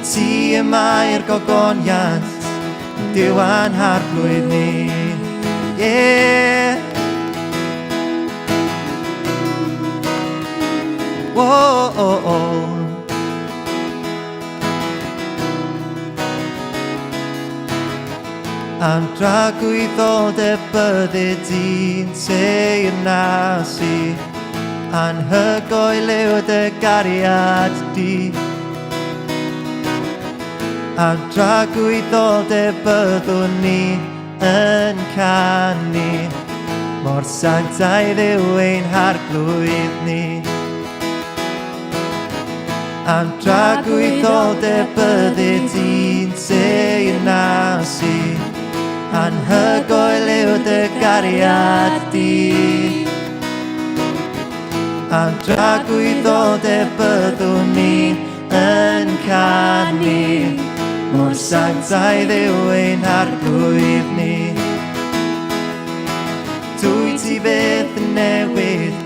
Speaker 4: Ti y mae'r gogoniant, Duw a'n harglwydd ni. Yeah. Whoa, oh, oh. Am dragwyddoldeb byddi di'n teyrnasu, Anhygoel yw dy gariad di. Am dragwyddoldeb byddwn ni yn canu, Mor sanctaidd yw ein harglwydd ni. Am dragwyddoldeb byddi di'n teyrnasu, Anhygoel yw dy gariad di. Am dragwyddoldeb byddwn ni yn canu, Mor sanctaidd yw ein harglwydd ni. Dwy ti byth yn newid,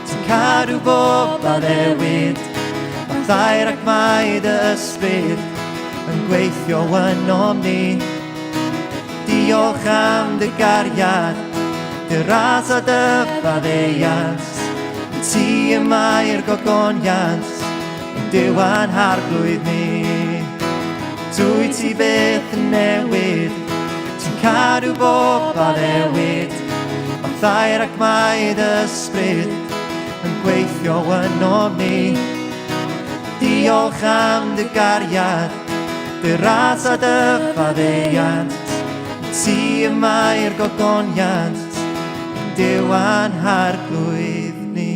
Speaker 4: Ti'n cadw bob addewid, Mae thair ac mae dy ysbryd yn gweithio ynom ni. Diolch am dy gariad, dy ras a dy faddeuant. Ti y mae'r gogoniant, yn Duw a'n harglwydd ni. Dwy ti byth yn newid, ti'n cadw bob addewid. Mae thair ac mae dy ysbryd yn gweithio ynom ni. Diolch am dy gariad, dy ras a dy faddeuant. Ti y mae'r gogoniant, yn Duw a'n harglwydd ni.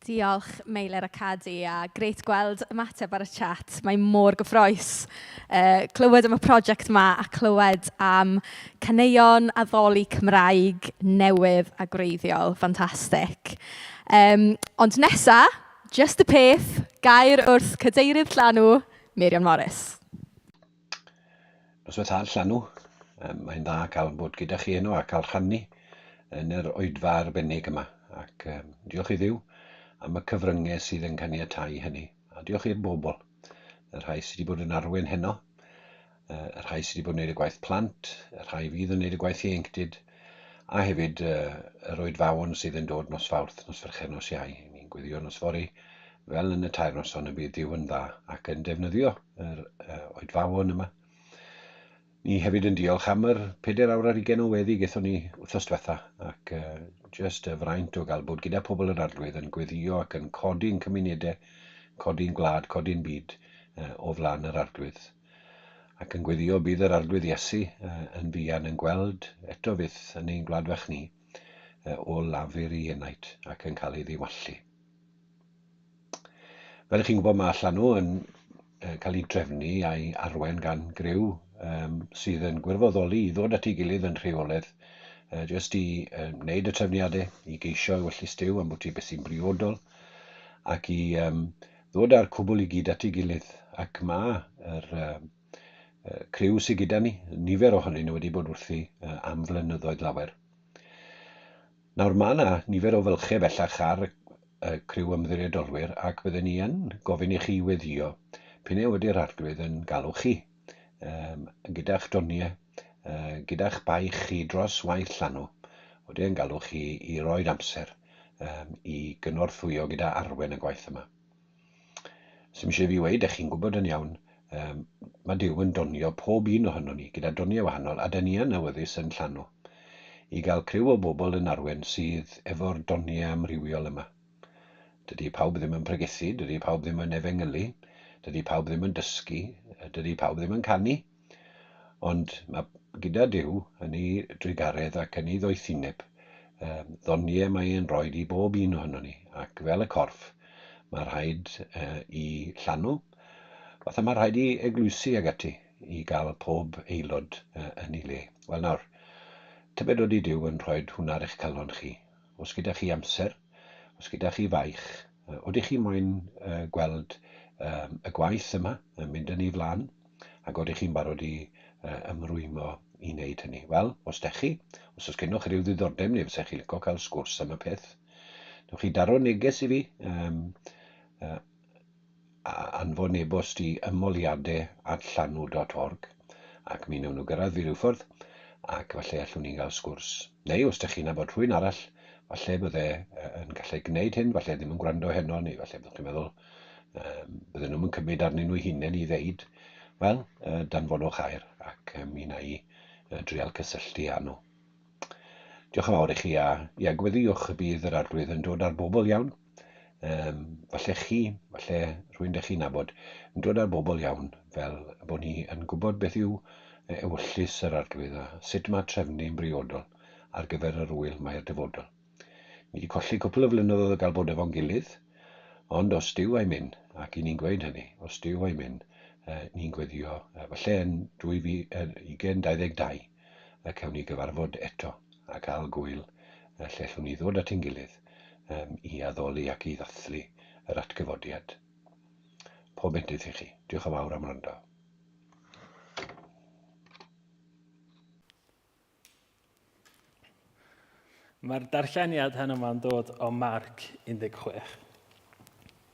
Speaker 1: Diolch Meilir a Cadi a grêt gweld ymateb ar y chat. Mae mor gyffroes clywed am y prosiect yma a clywed am caneuon addoli Cymraeg newydd a gwreiddiol. Fantastic. Ond nesa, jyst y peth, gair wrth Cadeirydd Llanw, Meirion Morris.
Speaker 7: Noswaith dda Llanw. Mae'n dda cael bod gyda chi heno a cael rhannu yn yr oedfa arbennig yma. Ac um, diolch i Dduw am y cyfryngau sydd yn caniatáu hynny. A diolch i'r bobl, y rhai sydd wedi bod yn arwen heno, y rhai sydd wedi bod yn gwneud y gwaith plant, y rhai fydd yn gwneud y gwaith ieuenctid, a hefyd yr oedfaon sydd yn dod nos Fawrth, nos Fercher, nos Iau. Ni'n gweddio nos fory, fel yn y tair noson y bydd Duw yn dda ac yn defnyddio yr oedfaon yma. Ni hefyd yn diolch am yr 4 awr ar ugain o weddi gaethon ni wythnos diwetha ac uh, just y fraint o gael bod gyda pobl yr arglwydd yn gweddio ac yn codi'n cymunedau, codi'n gwlad, codi'n byd uh, o flaen yr arglwydd. Ac yn gweddio bydd yr arglwydd Iesu uh, yn fuan yn gweld eto fyth yn ein gwlad fach ni uh, o lafur i enaid ac yn cael ei ddiwallu. Fel ych chi'n gwybod, mae Llanw yn cael ei drefnu a'i arwain gan griw um, sydd yn gwirfoddoli i ddod at ei gilydd yn rheolaidd, uh, jyst i uh, wneud y trefniadau, i geisio ewyllys Duw am bwti beth sy'n briodol, ac i um, ddod â'r cwbl i gyd at ei gilydd. Ac mae yr uh, criw sydd gyda ni, nifer ohonyn nhw wedi bod wrthi uh, am flynyddoedd lawer. Nawr, mae yna nifer o fylchau bellach ar y criw ymddiriedolwyr ac bydden ni yn gofyn i chi weddïo p'un ai ydy'r Arglwydd yn galw chi, um, gyda'ch doniau, uh, gyda'ch baich chi dros waith llanw, ydy e'n galw chi i roed amser um, i gynorthwyo gyda arwen y gwaith yma. Sy'm eisiau fi weud, ych chi'n gwybod yn iawn, um, mae Duw yn donio pob un ohono ni gyda doniau wahanol, a dyn ni yn awyddus yn llanw i gael criw o bobl yn arwen sydd efo'r doniau amrywiol yma. Dydy pawb ddim yn pregethu, dydy pawb ddim yn efengylu, dydy pawb ddim yn dysgu, dydy pawb ddim yn canu. Ond mae gyda Duw yn ei drugaredd ac yn ei ddoethineb, um, ddoniau mae e'n rhoi i bob un ohono ni, ac fel y corff, mae rhaid uh, i llanw, fatha mae rhaid i eglwysi ag ati i gael pob aelod uh, yn ei le. Wel nawr, tybed oeddi Duw yn rhoi hwnna ar eich calon chi? Os gyda chi amser, os gyda chi faich, oeddech chi moyn uh, gweld um, y gwaith yma yn mynd yn ei flaen? Ac odych chi'n barod i ymrwymo i wneud hynny? Wel, os dech chi, os oes gennych rhyw ddiddordeb neu fysech chi licio cael sgwrs am y peth, newch chi daro neges i fi, um, anfon e-bost i ymholiadau@llanw.org ac mi wnawn nhw gyrraedd fi rhyw ffordd ac falle allwn ni gael sgwrs. Neu os ydych chi'n nabod rhywun arall, falle bydde yn gallu gwneud hyn, falle ddim yn gwrando heno, neu falle byddwch chi'n meddwl um, bydden nhw'n cymryd arnyn nhw hunain i ddeud, wel, uh, danfonwch air ac um, mi wna i uh, drial cysylltu â nhw. Diolch yn fawr i chi a ia, gweddiwch y bydd yr arglwydd yn dod ar bobl iawn. Um, falle chi, falle rhywun dych chi'n nabod, yn dod ar bobl iawn fel bod ni yn gwybod beth yw ewyllys yr arglwydd a sut mae trefnu'n briodol ar gyfer yr wyl mae'r dyfodol. Ni wedi colli cwpl o flynyddoedd o gael bod efo'n gilydd, ond os Duw a'i mynd, ac i ni'n gweud hynny, os Duw a'i mynd, ni'n gweddio, falle yn 2022, y cawn ni gyfarfod eto a cael gwyl lle allwn ni ddod at ein gilydd um, i addoli ac i ddathlu yr atgyfodiad. Pob bendith i chi. Diolch yn fawr am wrando.
Speaker 2: Mae'r darlleniad heno yma'n dod o Marc 16.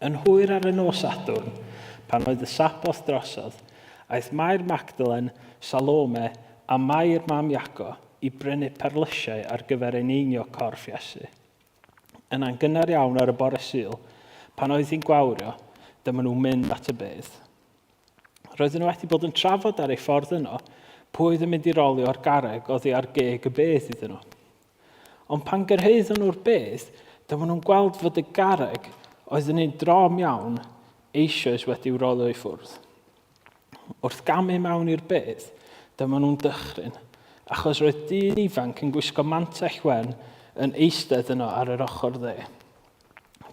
Speaker 2: Yn hwyr ar y nos Sadwrn, pan oedd y Saboth drosodd, aeth Mair Magdalen, Salome a Mair mam Iaco i brynu perlysiau ar gyfer eneinio corff Iesu. Yna'n gynnar iawn ar y bore Sul, pan oedd hi'n gwawrio, dyma nhw'n mynd at y bedd. Roedden nhw wedi bod yn trafod ar ei ffordd yno pwy oedd yn mynd i rolio'r garreg oddi ar geg y bedd iddyn nhw. Ond pan gyrhaeddon nhw'r bedd, dyma nhw'n gweld fod y garreg oedd yn un drom iawn eisoes wedi'w rolio i ffwrdd. Wrth gamu mewn i'r bedd, dyma nhw'n dychryn, achos roedd dyn ifanc yn gwisgo mantell wen yn eistedd yno ar yr ochr dde.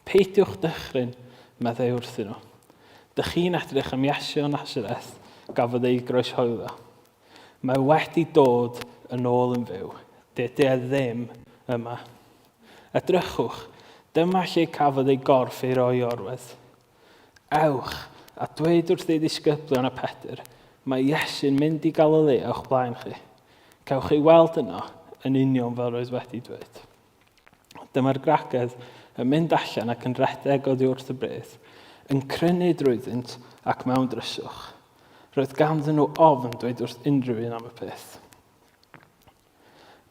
Speaker 2: Peidiwch dychryn, meddai wrthyn nhw. Dych chi'n edrych am Iesu o Nasareth gafodd ei groeshoelio. Mae wedi dod yn ôl yn fyw. Dydy e ddim yma. Edrychwch, dyma lle cafodd ei gorff ei roi i orwedd. Ewch, a dweud wrth ei ddisgyblion a Pedr, mae Iesu'n mynd i Galilea o'ch blaen chi. Cewch ei weld yno, yn union fel roedd wedi dweud. Dyma'r gwragedd yn mynd allan ac yn rhedeg oddi wrth y breth, yn crynu drwyddynt ac mewn dryswch. Roedd ganddyn nhw ofn dweud wrth unrhyw un am y peth.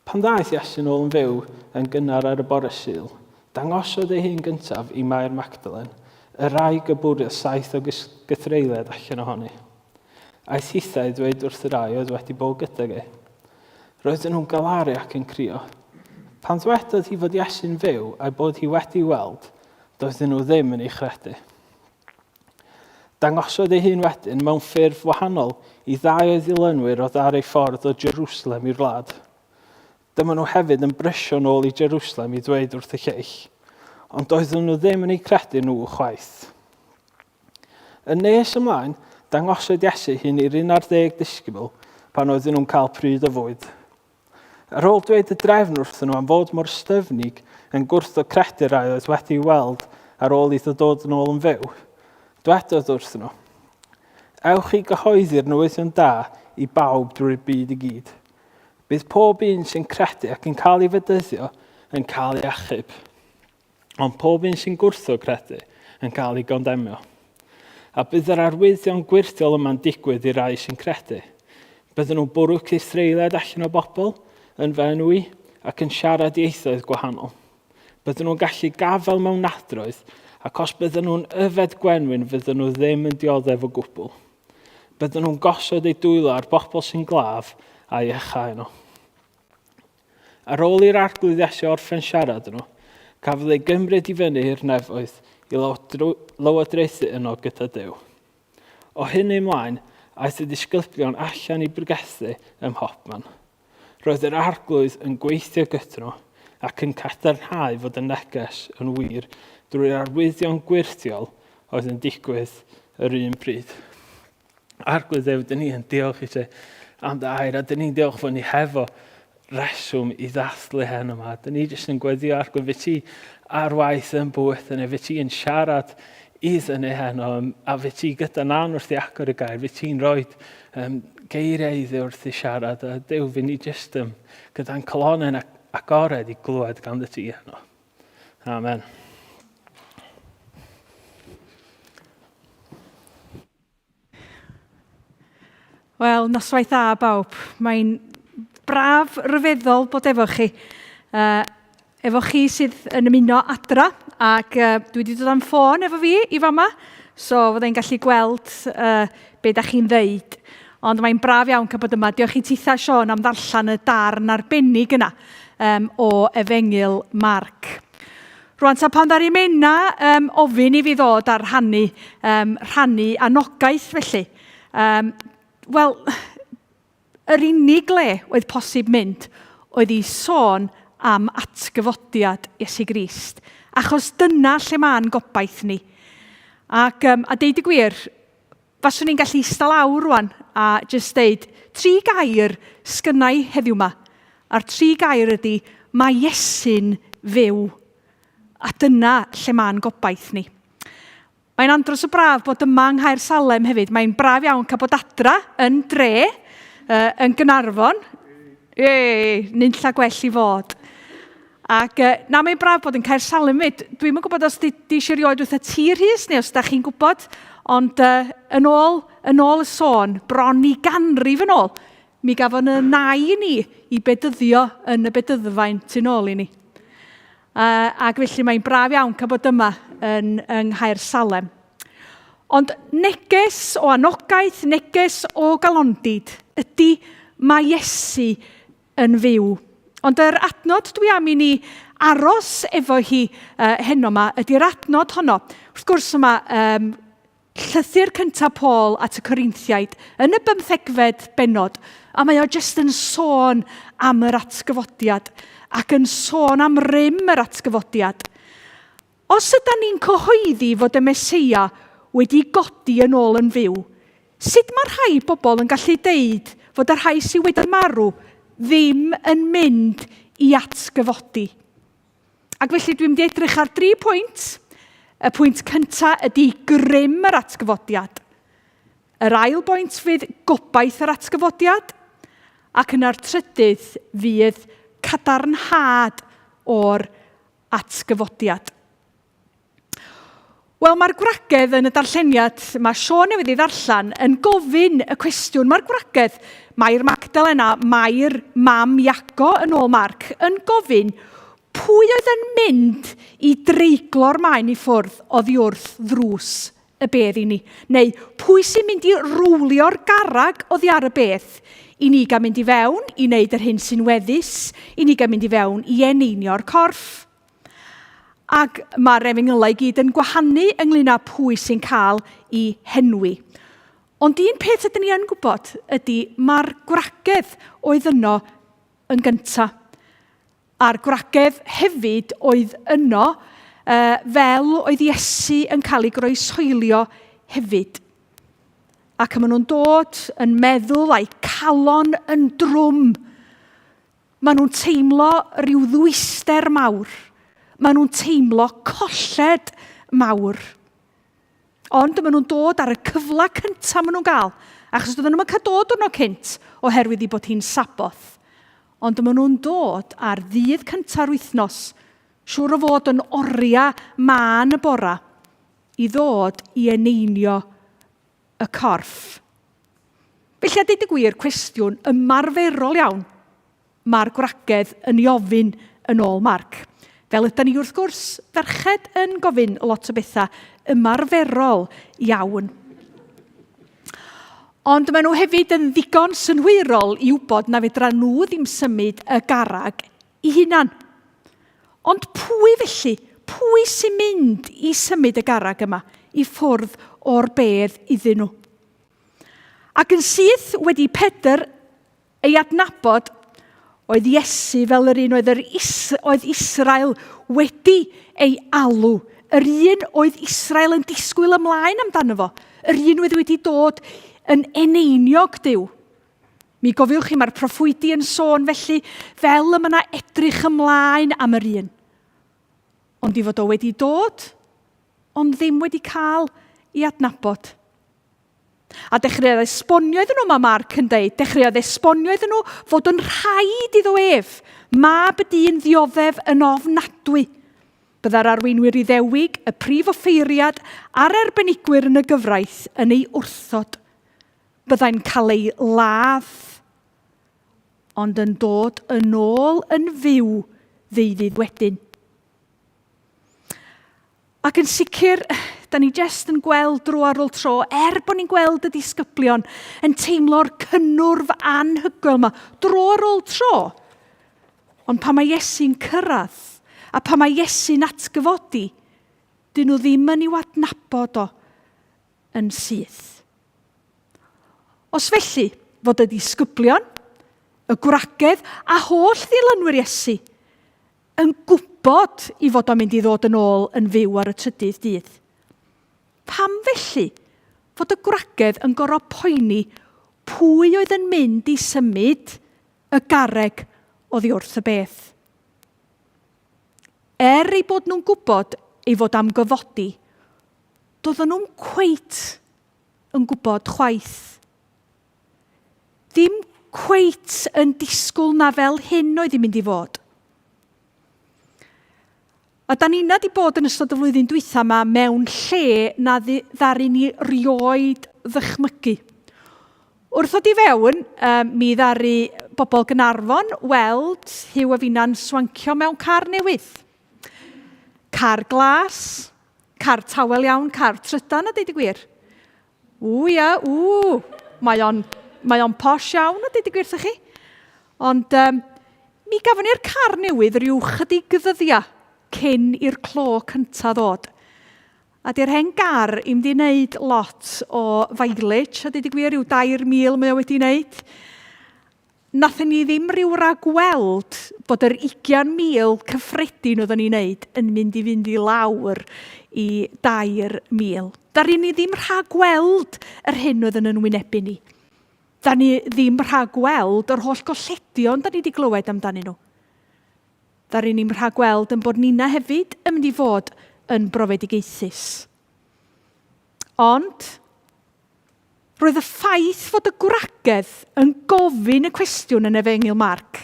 Speaker 2: Pan ddaeth Iesu nôl yn fyw yn gynnar ar y bore Sul, dangosodd ei hun gyntaf i Mair Magdalen, y wraig y bwriodd saith o gythreuliad allan ohoni. Aeth hithau i ddweud wrth y rai oedd wedi bod gydag e. Roedden nhw'n galaru ac yn crio. Pan ddwedodd hi fod Iesu'n fyw a'i bod hi wedi'i weld, doedden nhw ddim yn ei chredu. Dangosodd ei hun wedyn mewn ffurf wahanol i ddau o'i ddilynwyr oedd ar ei ffordd o Jerusalem i'r wlad. Dyma nhw hefyd yn brysio nôl i Jerusalem i ddweud wrth y lleill, ond doedden nhw ddim yn eu credu nhw chwaith. Yn nes ymlaen, dangoswyd Iesu hun i'r un ar ddeg disgybl pan oedden nhw'n cael pryd o fwyd. Ar ôl dweud y drefn wrthyn nhw am fod mor styfnig yn gwrthod credu'r rhai oedd wedi'i weld ar ôl iddo dod yn ôl yn fyw, dwedodd wrthyn nhw, Ewch i gyhoeddi'r newyddion da i bawb drwy'r byd i gyd. Bydd pob un sy'n credu ac yn cael ei fedyddio yn cael ei achub. Ond pob un sy'n gwrthod credu yn cael ei gondemio. A bydd yr arwyddion gwyrthiol yma'n digwydd i rai sy'n credu. Bydden nhw'n bwrw cythreuliad allan o bobl yn fy enw i ac yn siarad ieithoedd gwahanol. Bydden nhw'n gallu gafael mewn nadroedd ac os bydden nhw'n yfed gwenwyn fydden nhw ddim yn dioddef o gwbl. Bydden nhw'n gosod eu dwylo ar bobl sy'n glaf a'i iachau nhw. Ar ôl i'r Arglwydd Iesu orffen siarad â nhw, cafodd ei gymryd i fyny i'r nefoedd i lywodraethu yno gyda Duw. O hynny ymlaen, aeth y disgyblion allan i bregethu ym mhobman. Roedd yr Arglwydd yn gweithio gyda nhw ac yn cadarnhau fod y neges yn wir drwy'r arwyddion gwyrthiol oedd yn digwydd yr un pryd. Arglwydd Dduw, dyn ni yn diolch i ti am dy air, a dyn ni'n diolch fod ni hefo reswm i ddathlu hen yma. Dyn ni jyst yn gweddio Arglwydd, fe ti ar waith yn bywyd yna, fe ti yn siarad iddyn ni heno, a fe ti gyda nan wrth i agor y gair, fe ti'n rhoi um, geiriau iddi wrth i siarad, a Duw, fe ni jyst um, gyda'n colonnau'n agored i glywed gan dy ti heno. Amen.
Speaker 8: Wel, noswaith dda bawb. Mae'n braf ryfeddol bod efo chi. Uh, efo chi sydd yn ymuno adra, ac uh, dwi wedi dod am ffôn efo fi i fama, so fyddai'n gallu gweld uh, be da chi'n ddeud. Ond mae'n braf iawn cael bod yma. Diolch i titha Sean am ddarllen y darn arbennig yna um, o Efengyl Marc. Rwan ta pan ddaru Menna um, ofyn i fi ddod ar rhannu, um, rhannu anogaeth felly, um, wel, yr unig le oedd posib mynd oedd i sôn am atgyfodiad Iesu Grist. Achos dyna lle mae'n gobaith ni. Ac, um, a deud y gwir, faswn i'n gallu eistedd lawr rwan a jyst deud tri gair sgynnau heddiw ma. A'r tri gair ydy, mae Iesu'n fyw. A dyna lle mae'n gobaith ni. Mae'n andros o braf bod yma yng Nghaer Salem hefyd. Mae'n braf iawn cael bod adra yn dre, uh, yn Gynarfon. Ei, nunlla gwell i fod. Ac uh, na, mae'n braf bod yn Caer Salem fyd. Dwi'm yn gwybod os di, di eisiau rioed wrth y tir Rhys neu os da chi'n gwybod, ond uh, yn, ôl, yn ôl y sôn, bron i ganrif yn ôl, mi gafon y nai i ni i bedyddio yn y bedyddfaen tu nôl i ni. Uh, ac felly mae'n braf iawn cael bod yma yn, yng Nghaer Salem. Ond neges o anogaeth, neges o galondid ydy mae Iesu yn fyw. Ond yr adnod dwi am i ni aros efo hi uh, heno yma ydy'r adnod honno. Wrth gwrs yma um, llythyr cyntaf Paul at y Corinthiaid yn y bymthegfed bennod, a mae o jyst yn sôn am yr atgyfodiad ac yn sôn am rym yr atgyfodiad. Os ydan ni'n cyhoeddi fod y Meseia wedi godi yn ôl yn fyw, sut mae rhai bobl yn gallu deud fod y rhai sydd wedi marw ddim yn mynd i atgyfodi? Ac felly dwi'n mynd i edrych ar dri pwynt. Y pwynt cyntaf ydy grym yr atgyfodiad. Yr ail bwynt fydd gobaith yr atgyfodiad. Ac yna'r trydydd fydd cadarnhad o'r atgyfodiad. Wel, mae'r gwragedd yn y darlleniad mae Siôn newydd ei ddarllen yn gofyn y cwestiwn. Mae'r gwragedd, Mair Magdalena, Mair mam Iago yn ôl Marc, yn gofyn pwy oedd yn mynd i dreiglo'r maen i ffwrdd oddi wrth ddrws y bedd i ni? Neu pwy sy'n mynd i rowlio'r garreg oddi ar y bedd i ni gael mynd i fewn i wneud yr hyn sy'n weddus, i ni gael mynd i fewn i eneinio'r corff? Ac mae'r efengylau i gyd yn gwahanu ynglyn â pwy sy'n cael i henwi. Ond un peth ydyn ni yn gwybod ydy mae'r gwragedd oedd yno yn gyntaf. A'r gwragedd hefyd oedd yno, fel oedd Iesu yn cael ei groeshoelio hefyd. Ac maen nhw'n dod yn meddwl a'u calon yn drwm. Maen nhw'n teimlo rhyw ddwyster mawr. Maen nhw'n teimlo colled mawr. Ond maen nhw'n dod ar y cyfle cyntaf maen nhw'n gael, achos doedden nhw'n cael dod diwrnod cynt oherwydd ei bod hi'n Saboth. Ond maen nhw'n dod ar ddydd cynta'r wythnos, siŵr o fod yn oriau mân y bora, i ddod i eneinio y corff. Felly, a deud y gwir, cwestiwn ymarferol iawn Mae'r gwragedd yn ei ofyn yn ôl Marc. Fel ydan ni wrth gwrs, ferched yn gofyn lot o bethau ymarferol iawn. Ond maen nhw hefyd yn ddigon synhwyrol i wybod na fedra nhw ddim symud y garag i hunan. Ond pwy felly, pwy sy'n mynd i symud y garag yma i ffwrdd o'r bedd iddyn nhw? Ac yn syth wedi Pedr Ei adnabod oedd Iesu fel yr un oedd, yr Is, oedd Israel wedi ei alw, yr un oedd Israel yn disgwyl ymlaen amdano fo, yr un oedd wedi dod yn eneiniog Duw. Mi gofiwch chi, mae'r proffwydi yn sôn felly fel y mae yna edrych ymlaen am yr un. Ond i fod o wedi dod, ond ddim wedi cael ei adnabod. A dechreuodd esbonio iddyn nhw, mae Marc yn deud, dechreuodd esbonio iddyn nhw fod yn rhaid iddo ef, mab y dyn ddioddef yn ofnadwy. Byddai'r arweinwyr Iddewig, y prif offeiriad a'r arbenigwyr yn y gyfraith yn ei wrthod. Byddai'n cael ei ladd, ond yn dod yn ôl yn fyw ddeuddydd wedyn. Ac yn sicr, da ni jest yn gweld dro ar ôl tro, er bod ni'n gweld y disgyblion yn teimlo'r cynnwrf anhygoel yma, dro ar ôl tro. Ond pan mae Iesu'n cyrraedd, a pan mae Iesu'n atgyfodi, dyn nhw ddim yn i'w adnabod o yn syth. Os felly, fod y disgyblion, y gwragedd a holl ddilynwyr Iesu yn gwybod i fod o'n mynd i ddod yn ôl yn fyw ar y trydydd dydd. Pam felly fod y gwragedd yn gorfod poeni pwy oedd yn mynd i symud y garreg oddi wrth y bedd? Er eu bod nhw'n gwybod ei fod am gyfodi, doedden nhw'm cweit yn gwybod chwaith. Ddim cweit yn disgwyl na fel hyn oedd hi'n mynd i fod. A da ni'na di bod yn ystod y flwyddyn dwytha yma mewn lle na ddaru ni rioed ddychmygu. Wrth ddod i fewn, um, mi ddaru bobl Gynarfon weld Huw a finna'n swancio mewn car newydd. Car glas, car tawel iawn, car trydan a deud y gwir. Ww ia, ww, mae o'n, mae o'n posh iawn a deud y gwir wrthych chi. Ond um, mi gafon ni'r car newydd rhyw chydig ddyddiau cyn i'r clo cyntaf ddod. A di'r hen gar i'm di wneud lot o mileage, a deud y gwir, rhyw 3,000 mae o wedi wneud. Nathon ni ddim rhyw ragweld bod yr 20,000 cyffredin oedden ni'n neud yn mynd i fynd i lawr i 3,000. Daru ni ddim rhagweld yr hyn oedd yn yn wynebu ni. Da ni ddim rhagweld yr holl golledion da ni wedi glywed amdanyn nhw. Daru ni'm rhagweld yn bod nina hefyd yn mynd i fod yn brofedigaethus. Ond, Roedd y ffaith fod y gwragedd yn gofyn y cwestiwn yn Efengyl Marc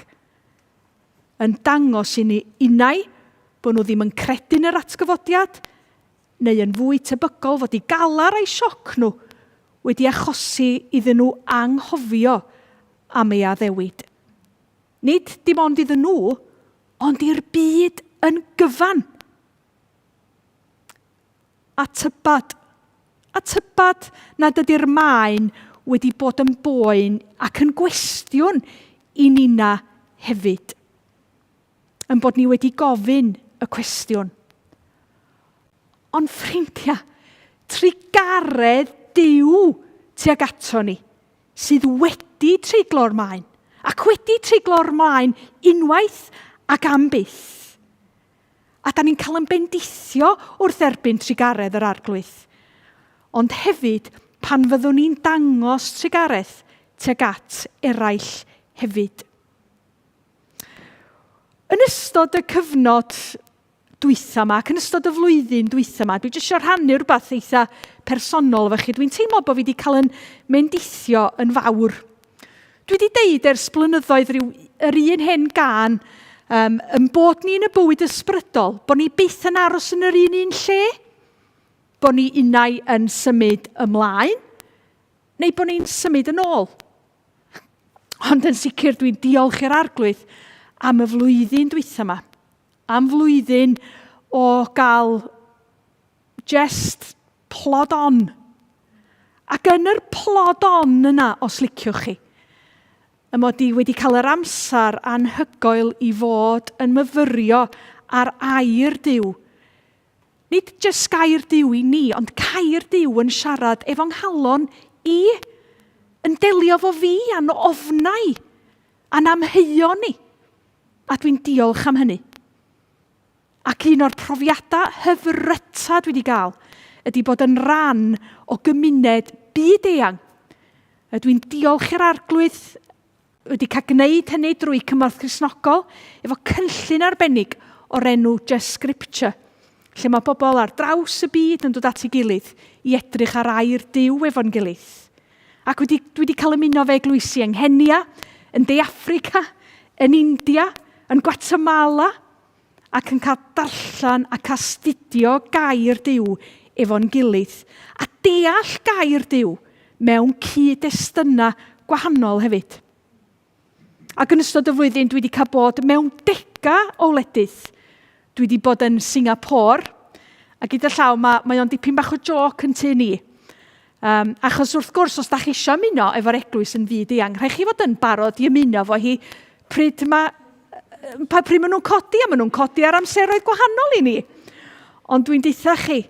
Speaker 8: yn dangos i ni unai bod nhw ddim yn credu yn yr atgyfodiad, neu yn fwy tebygol fod eu galar a'u sioc nhw wedi achosi iddyn nhw anghofio am ei addewid. Nid dim ond iddyn nhw, ond i'r byd yn gyfan. A tybed, a tybed nad ydy'r maen wedi bod yn boen ac yn gwestiwn i ninna hefyd. Yn bod ni wedi gofyn y cwestiwn. Ond ffrindiau, trugaredd Duw tuag ato ni, sydd wedi treiglo'r maen, ac wedi treiglo'r maen unwaith ac am byth. A da ni'n cael yn bendithio wrth erbyn trugaredd yr Arglwydd. Ond hefyd, pan fyddwn ni'n dangos trugaredd tuag at eraill hefyd. Yn ystod y cyfnod dwytha yma, ac yn ystod y flwyddyn dwytha yma, dwi jyst eisiau rhannu rhywbeth eitha personol efo chi. Dwi'n teimlo bod fi wedi cael yn mendithio yn fawr. Dwi wedi deud ers blynyddoedd rhyw, yr un hen gân, um, yn bod ni yn y bywyd ysbrydol, bod ni byth yn aros yn yr un un lle, bod ni unai yn symud ymlaen, neu bod ni'n symud yn ôl. Ond yn sicr dwi'n diolch i'r arglwydd am y flwyddyn dwytha yma. Am flwyddyn o gael just plod on. Ac yn yr plod on yna, os liciwch chi, y mod i wedi cael yr amser anhygoel i fod yn myfyrio ar air Duw. Nid jyst gair Duw i ni, ond gair Duw yn siarad efo nghalon i, yn delio fo fi a'n ofnau a'n amheuon i. A dwi'n diolch am hynny. Ac un o'r profiadau hyfryta dwi wedi gael ydy bod yn rhan o gymuned byd eang. Dwi'n diolch i'r Arglwydd wedi cael gwneud hynny drwy Cymorth Cristnogol efo cynllun arbennig o'r enw Just Scripture. Lle mae bobl ar draws y byd yn dod at ei gilydd i edrych ar air Duw efo'n gilydd. Ac wedi, dwi wedi cael ymuno fe eglwysi yng Nghenia, yn De Affrica, yn India, yn Guatemala, ac yn cael darllen ac astudio gair Duw efo'n gilydd, a deall gair Duw mewn cyd-destunau gwahanol hefyd. Ac yn ystod y flwyddyn dwi wedi cael bod mewn dega o wledydd. Dwi wedi bod yn Singapore, a gyda llaw mae, mae o'n dipyn bach o joc yn tu ni. Um, achos wrth gwrs, os da chi eisiau ymuno efo'r eglwys yn fyd eang, rhaid chi fod yn barod i ymuno efo hi pryd mae, pa, pryd maen nhw'n codi, a maen nhw'n codi ar amseroedd gwahanol i ni. Ond dwi'n deutha chi,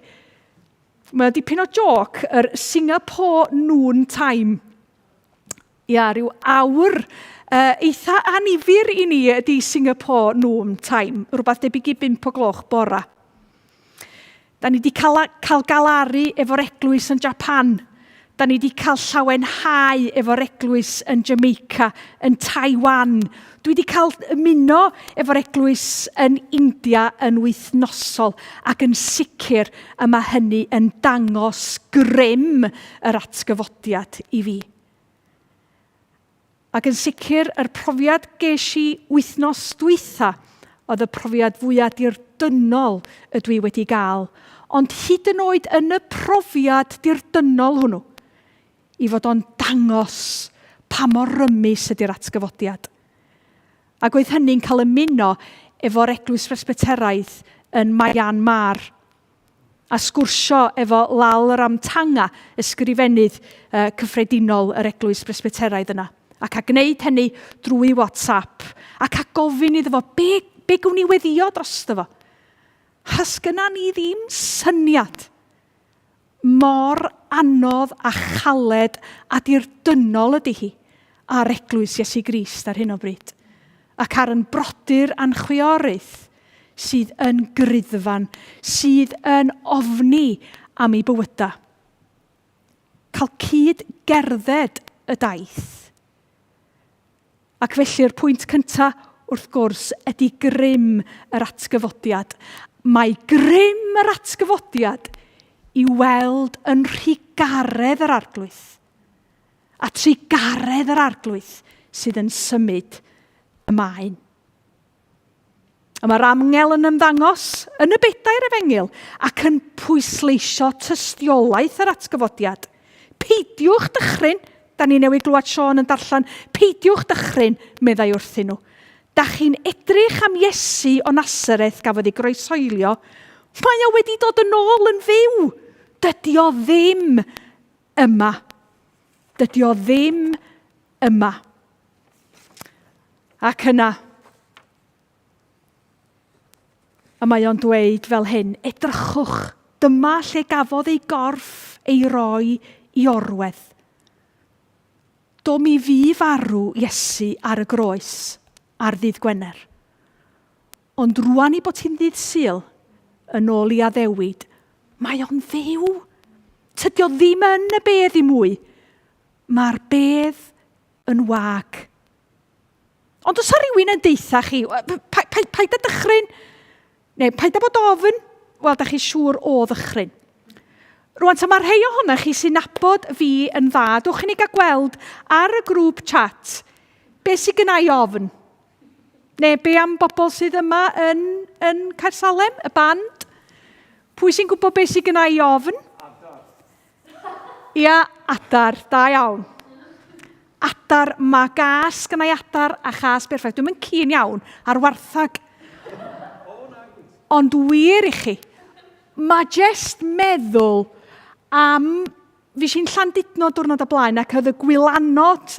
Speaker 8: mae o dipyn o joc, yr Singapore Noon Time. Ia, rhyw awr uh, eitha anifyr i ni ydy Singapore Noon Time, rhywbeth debyg i 5 o gloch bora. Da ni wedi cael, cael galaru efo'r eglwys yn Japan. Da ni wedi cael llawenhau efo'r eglwys yn Jamaica, yn Taiwan. Dwi wedi cael ymuno efo'r eglwys yn India yn wythnosol ac yn sicr y mae hynny yn dangos grym yr atgyfodiad i fi. Ac yn sicr, yr profiad ges i wythnos dwytha oedd y profiad fwyaf dirdynnol ydw i wedi gael. Ond hyd yn oed yn y profiad dirdynnol hwnnw, i fod o'n dangos pa mor rymus ydy'r atgyfodiad. Ac oedd hynny'n cael ymuno efo'r Eglwys Bresbyteraidd yn Myanmar a sgwrsio efo Lal Ramtanga, ysgrifennydd uh, cyffredinol yr Eglwys Bresbyteraidd yna. Ac a gwneud hynny drwy WhatsApp. Ac a gofyn iddo fo, be, be gwn i weddio drosto fo? Has gynna ni ddim syniad mor anodd a chaled a dirdynnol ydy hi ar Eglwys Iesu Grist ar hyn o bryd. Ac ar yn brodyr a'n chwiorydd sydd yn griddfan, sydd yn ofni am eu bywydau. Cael cyd gerdded y daith. Ac felly'r pwynt cyntaf, wrth gwrs, ydy grym yr atgyfodiad. Mae grym yr atgyfodiad i weld yn rhigaredd yr arglwydd. A trugaredd yr arglwydd sydd yn symud y maen. A mae'r angel yn ymddangos yn y bedair efengyl ac yn pwysleisio tystiolaeth yr atgyfodiad. Peidiwch dychryn, da ni newydd glywed Siôn yn darllen, peidiwch dychryn, meddai wrthyn nhw. Da chi'n edrych am Iesu o Nasareth gafodd ei groeshoelio. Mae o wedi dod yn ôl yn fyw. Dydy o ddim yma. Dydy o ddim yma. Ac yna, a mae o'n dweud fel hyn, edrychwch, dyma lle gafodd ei gorff ei roi i orwedd. Do mi fu farw Iesu ar y groes ar ddydd Gwener. Ond rwan i bod hi'n ddydd Sul, yn ôl i addewid, mae o'n fyw. Tydi o ddim yn y bedd i mwy. Mae'r bedd yn wag. Ond os rhywun yn deutha chi, pa, pa, paid â dychryn, neu paid â bod ofn, wel, da chi siŵr o ddychryn. Rwan, ta mae rhai ohonoch chi sy'n nabod fi yn dda, dwch i ni gael gweld ar y grŵp chat be sydd gyna i ofn. Neu be am bobl sydd yma yn, yn Caersalem, y band? Pwy sy'n gwybod be sydd gyna i ofn? Ia, adar, da iawn. Adar, mae gas gynnau adar a chas berffaith. Dwi'n mynd cyn iawn ar warthag. Ond wir i chi, mae jest meddwl am... Fi si'n Llandudno diwrnod o blaen ac oedd y gwylanod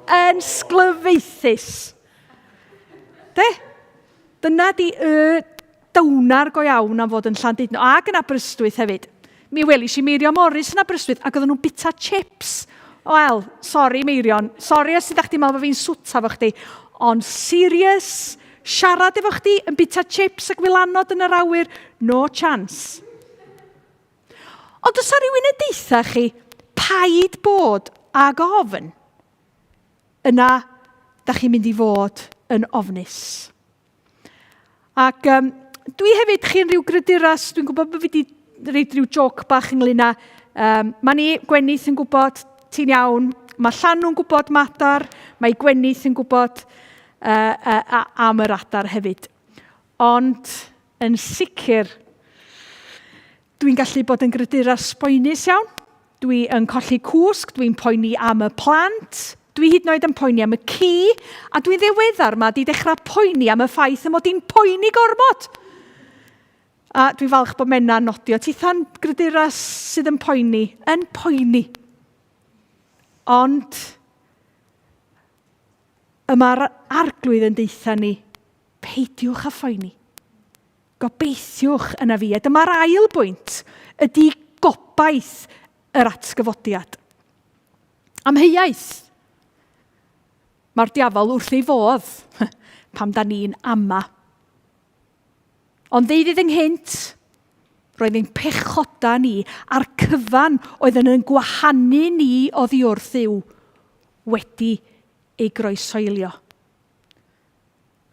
Speaker 8: yn sglyfaethus. De? Dyna di y downar go iawn am fod yn Llandudno ac yn Aberystwyth hefyd. Mi welis i Meirion Morris yn Aberystwyth ac oedden nhw'n bita chips. Wel, sori Meirion, sori os ydych chdi'n meddwl bod fi'n swta fo chdi, ond serious, siarad efo chdi yn bita chips ac wylanod yn yr awyr, no chance. Ond os rhywun yn deitha chi, paid bod ag ofn, yna da chi'n mynd i fod yn ofnus. Ac um, dwi hefyd, chi'n rhyw gryduras, dwi'n gwybod bod fi wedi reid rhyw joc bach ynglyn â, um, mae ni, Gwenith yn gwybod, ti'n iawn, mae Llanw'n gwybod mae adar, mae Gwenith yn gwybod uh, uh, am yr adar hefyd. Ond yn sicr, Dwi'n gallu bod yn gryduras boenus iawn. Dwi yn colli cwsg, dwi'n poeni am y plant, dwi hyd yn oed yn poeni am y ci, a dwi'n ddiweddar ma di dechrau poeni am y ffaith y mod i'n poeni gormod. A dwi'n falch bod Menna'n nodio, titha'n gryduras sydd yn poeni, yn poeni. Ond y mae'r arglwydd yn deutha ni, peidiwch â phoeni. Gobeithiwch yna fi. A dyma'r ail bwynt, ydy gobaith yr atgyfodiad. Amheuaeth. Mae'r diafol wrth ei fodd pam da ni'n ama. Ond ddeuddydd ynghynt, roedd ein pechoda ni a'r cyfan oedd yn yn gwahanu ni oddi wrth Dduw wedi ei groesoelio.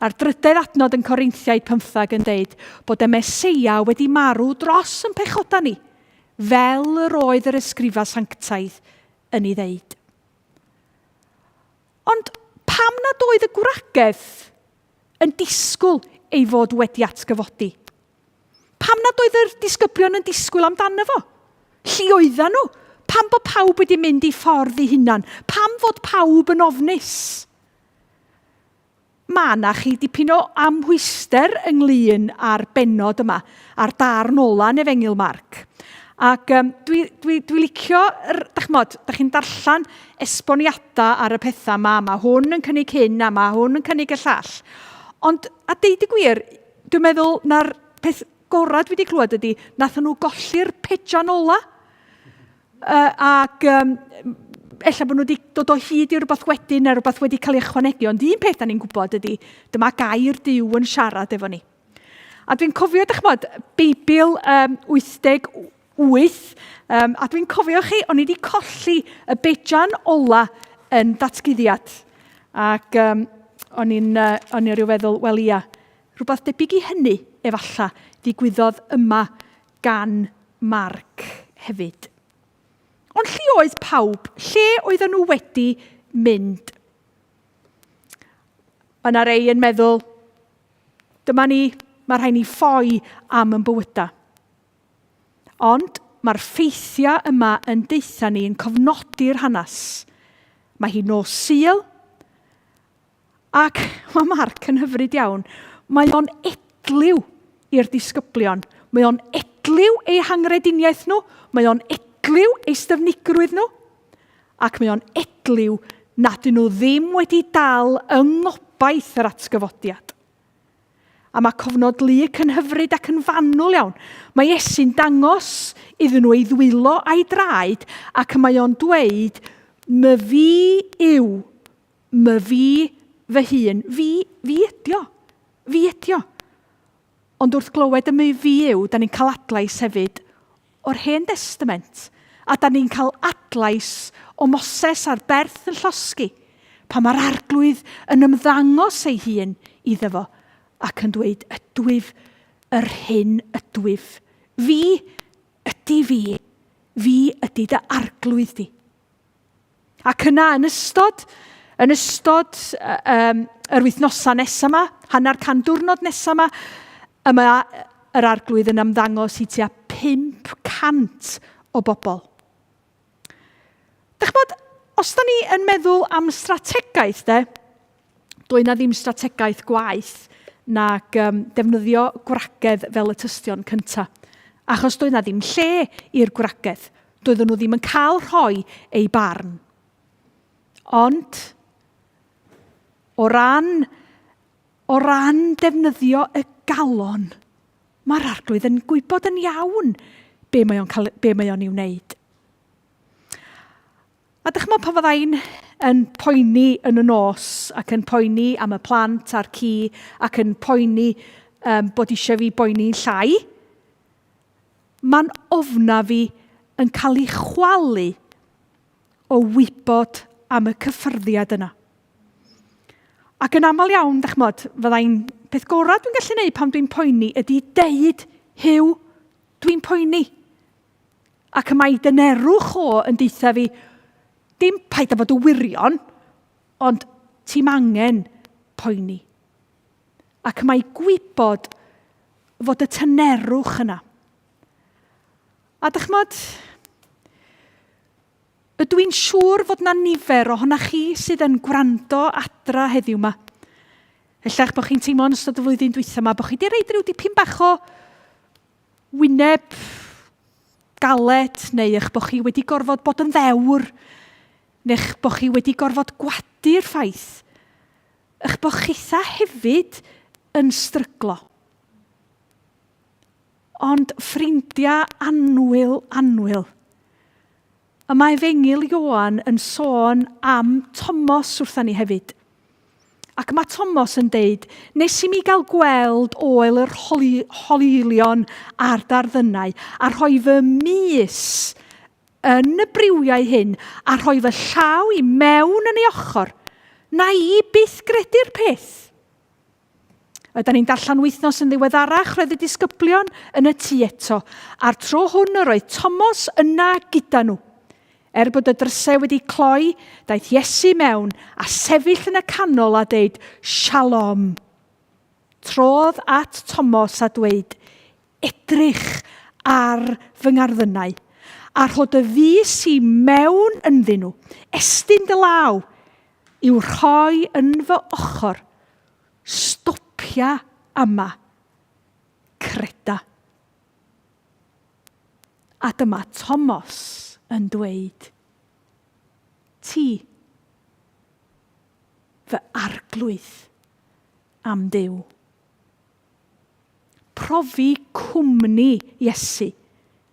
Speaker 8: A'r drydedd adnod yn Corinthiaid pymthag yn deud bod y Meseia wedi marw dros yn pechoda ni, fel yr oedd yr ysgrifau sanctaidd yn ei ddeud. Ond pam nad oedd y gwragedd yn disgwyl ei fod wedi atgyfodi? Pam nad oedd yr disgyblion yn disgwyl amdano fo? Llu oeddan nhw? Pam bod pawb wedi mynd i ffordd ei hunan? Pam fod pawb yn ofnus? Mae 'na chi dipyn o amhwyster ynglyn â'r bennod yma, a'r darn ola yn Efengyl Marc. Ac um, dwi, dwi, dwi licio, yr, dach ch'mod, dach chi'n darllen esboniadau ar y pethau yma, mae hwn yn cynnig hyn a mae hwn yn cynnig y llall. Ond, a deud y gwir, dwi'n meddwl na'r peth gorau dwi wedi clywed ydy, nath nhw golli'r pejan ola. Uh, ac um, ella bod nhw wedi dod o hyd i rhywbeth wedyn neu rhywbeth wedi cael ei ychwanegu, ond un peth da ni'n gwybod ydy, dyma gair Duw yn siarad efo ni. A dwi'n cofio, dych ch'mod, Beibl um, 88, um, a dwi'n cofio chi, o'n i wedi colli y bejan ola yn datguddiad. Ac um, o'n i'n uh, o'n i'n rhyw feddwl, wel ia, rhywbeth debyg i hynny, efallai, ddigwyddodd yma gan Marc hefyd. Ond lle oedd pawb? Lle oedden nhw wedi mynd? Yna rei yn meddwl, dyma ni, mae rhaid ni ffoi am yn bywydau. Ond mae'r ffeithiau yma yn deutha ni yn cofnodi'r hanes. Mae hi nos Sul, Ac mae Marc yn hyfryd iawn. Mae o'n edliw i'r disgyblion. Mae o'n edliw eu hangrediniaeth nhw. Mae o'n edliw eu styfnigrwydd nhw. Ac mae o'n edliw nad ydyn nhw ddim wedi dal yng ngobaith yr atgyfodiad. A mae cofnod Luc yn hyfryd ac yn fanwl iawn. Mae Iesu'n dangos iddyn nhw ei ddwylo a'i draed ac mae o'n dweud, My fi yw My fi fy hun. Fi, fi ydi o. Fi ydi o. Ond wrth glywed y my fi yw, da ni'n cael adlais hefyd o'r Hen Destament. A da ni'n cael adlais o Moses a'r berth yn llosgi, pan mae'r arglwydd yn ymddangos ei hun iddo fo ac yn dweud, ydwyf yr hyn ydwyf. Fi ydy fi. Fi ydy dy arglwydd di. Ac yna, yn ystod, yn ystod um, yr wythnosau nesaf yma, hanner can diwrnod nesaf yma, y mae yr arglwydd yn ymddangos i tua 500 o bobl. Dych ch'mod, os da ni yn meddwl am strategaeth, de, doedd na ddim strategaeth gwaeth nag um, defnyddio gwragedd fel y tystion cyntaf. Achos doedd na ddim lle i'r gwragedd. Doedden nhw ddim yn cael rhoi eu barn. Ond, o ran, o ran defnyddio y galon, mae'r arglwydd yn gwybod yn iawn be mae o'n, cael, be mae o'n ei wneud. A dych ch'mod pan fydda i'n yn poeni yn y nos ac yn poeni am y plant a'r ci ac yn poeni um, bod eisiau fi boeni'n llai, mae'n ofna fi yn cael ei chwalu o wybod am y cyffyrddiad yna. Ac yn aml iawn, dych ch'mod, fyddai'n Peth gorau dwi'n gallu neud pan dwi'n poeni ydy deud, Huw, dwi'n poeni. Ac y mae dynerwch o yn deutha fi, dim paid â bod y wirion, ond ti'n angen poeni. Ac mae gwybod fod y tynerwch yna. A dychmod, ydw i'n siŵr fod na nifer ohonoch chi sydd yn gwrando adra heddiw yma. Ella eich bod chi'n teimlo yn ystod y flwyddyn dwytha yma bod chi wedi reid rhyw dipyn bach o wyneb galed, neu eich bod chi wedi gorfod bod yn ddewr, neu eich bod chi wedi gorfod gwadu'r ffaith eich bod chitha hefyd yn stryglo. Ond ffrindiau annwyl, annwyl, y mae Efengyl Ioan yn sôn am Tomos wrtha ni hefyd. Ac mae Tomos yn deud, nes i mi gael gweld oel yr hoelion a'r darddynau, a rhoi fy mys yn y briwiau hyn, a rhoi fy llaw i mewn yn ei ochr, na i byth gredu'r peth. Ydan ni'n darllen wythnos yn ddiweddarach roedd y disgyblion yn y tŷ eto, a'r tro hwn yr oedd Tomos yna gyda nhw. Er bod y drysau wedi cloi, daeth Iesu mewn a sefyll yn y canol a deud, Shalom. Trodd at Tomos a dweud, Edrych ar fy ngarddynnau, a rho dy fys i mewn ynddyn nhw, estyn dy law i'w rhoi yn fy ochr, stopia ama, creda. A dyma Tomos yn dweud, Ti, fy arglwydd am Dduw. Profi cwmni Iesu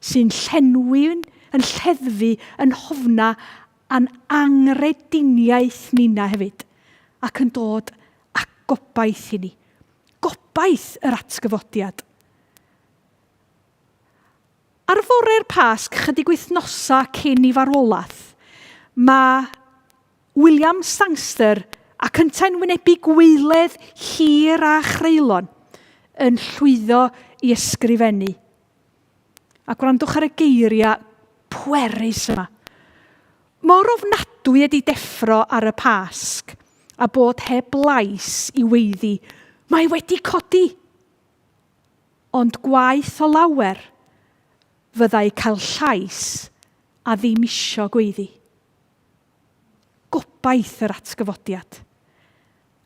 Speaker 8: sy'n llenwi, yn lleddfu, yn hofna a'n anghrediniaeth ninna hefyd, ac yn dod â gobaith i ni. Gobaith yr atgyfodiad. Ar fore'r Pasg, chydig wythnosau cyn ei farwolaeth, mae William Sangster ac yntau'n wynebu gwaeledd hir a chreulon yn llwyddo i ysgrifennu. A gwrandwch ar y geiriau pwerus yma. Mor ofnadwy ydy deffro ar y Pasg a bod heb lais i weiddi, mae wedi codi! Ond gwaeth o lawer fyddai cael llais a ddim isio gweiddi. Gobaith yr atgyfodiad.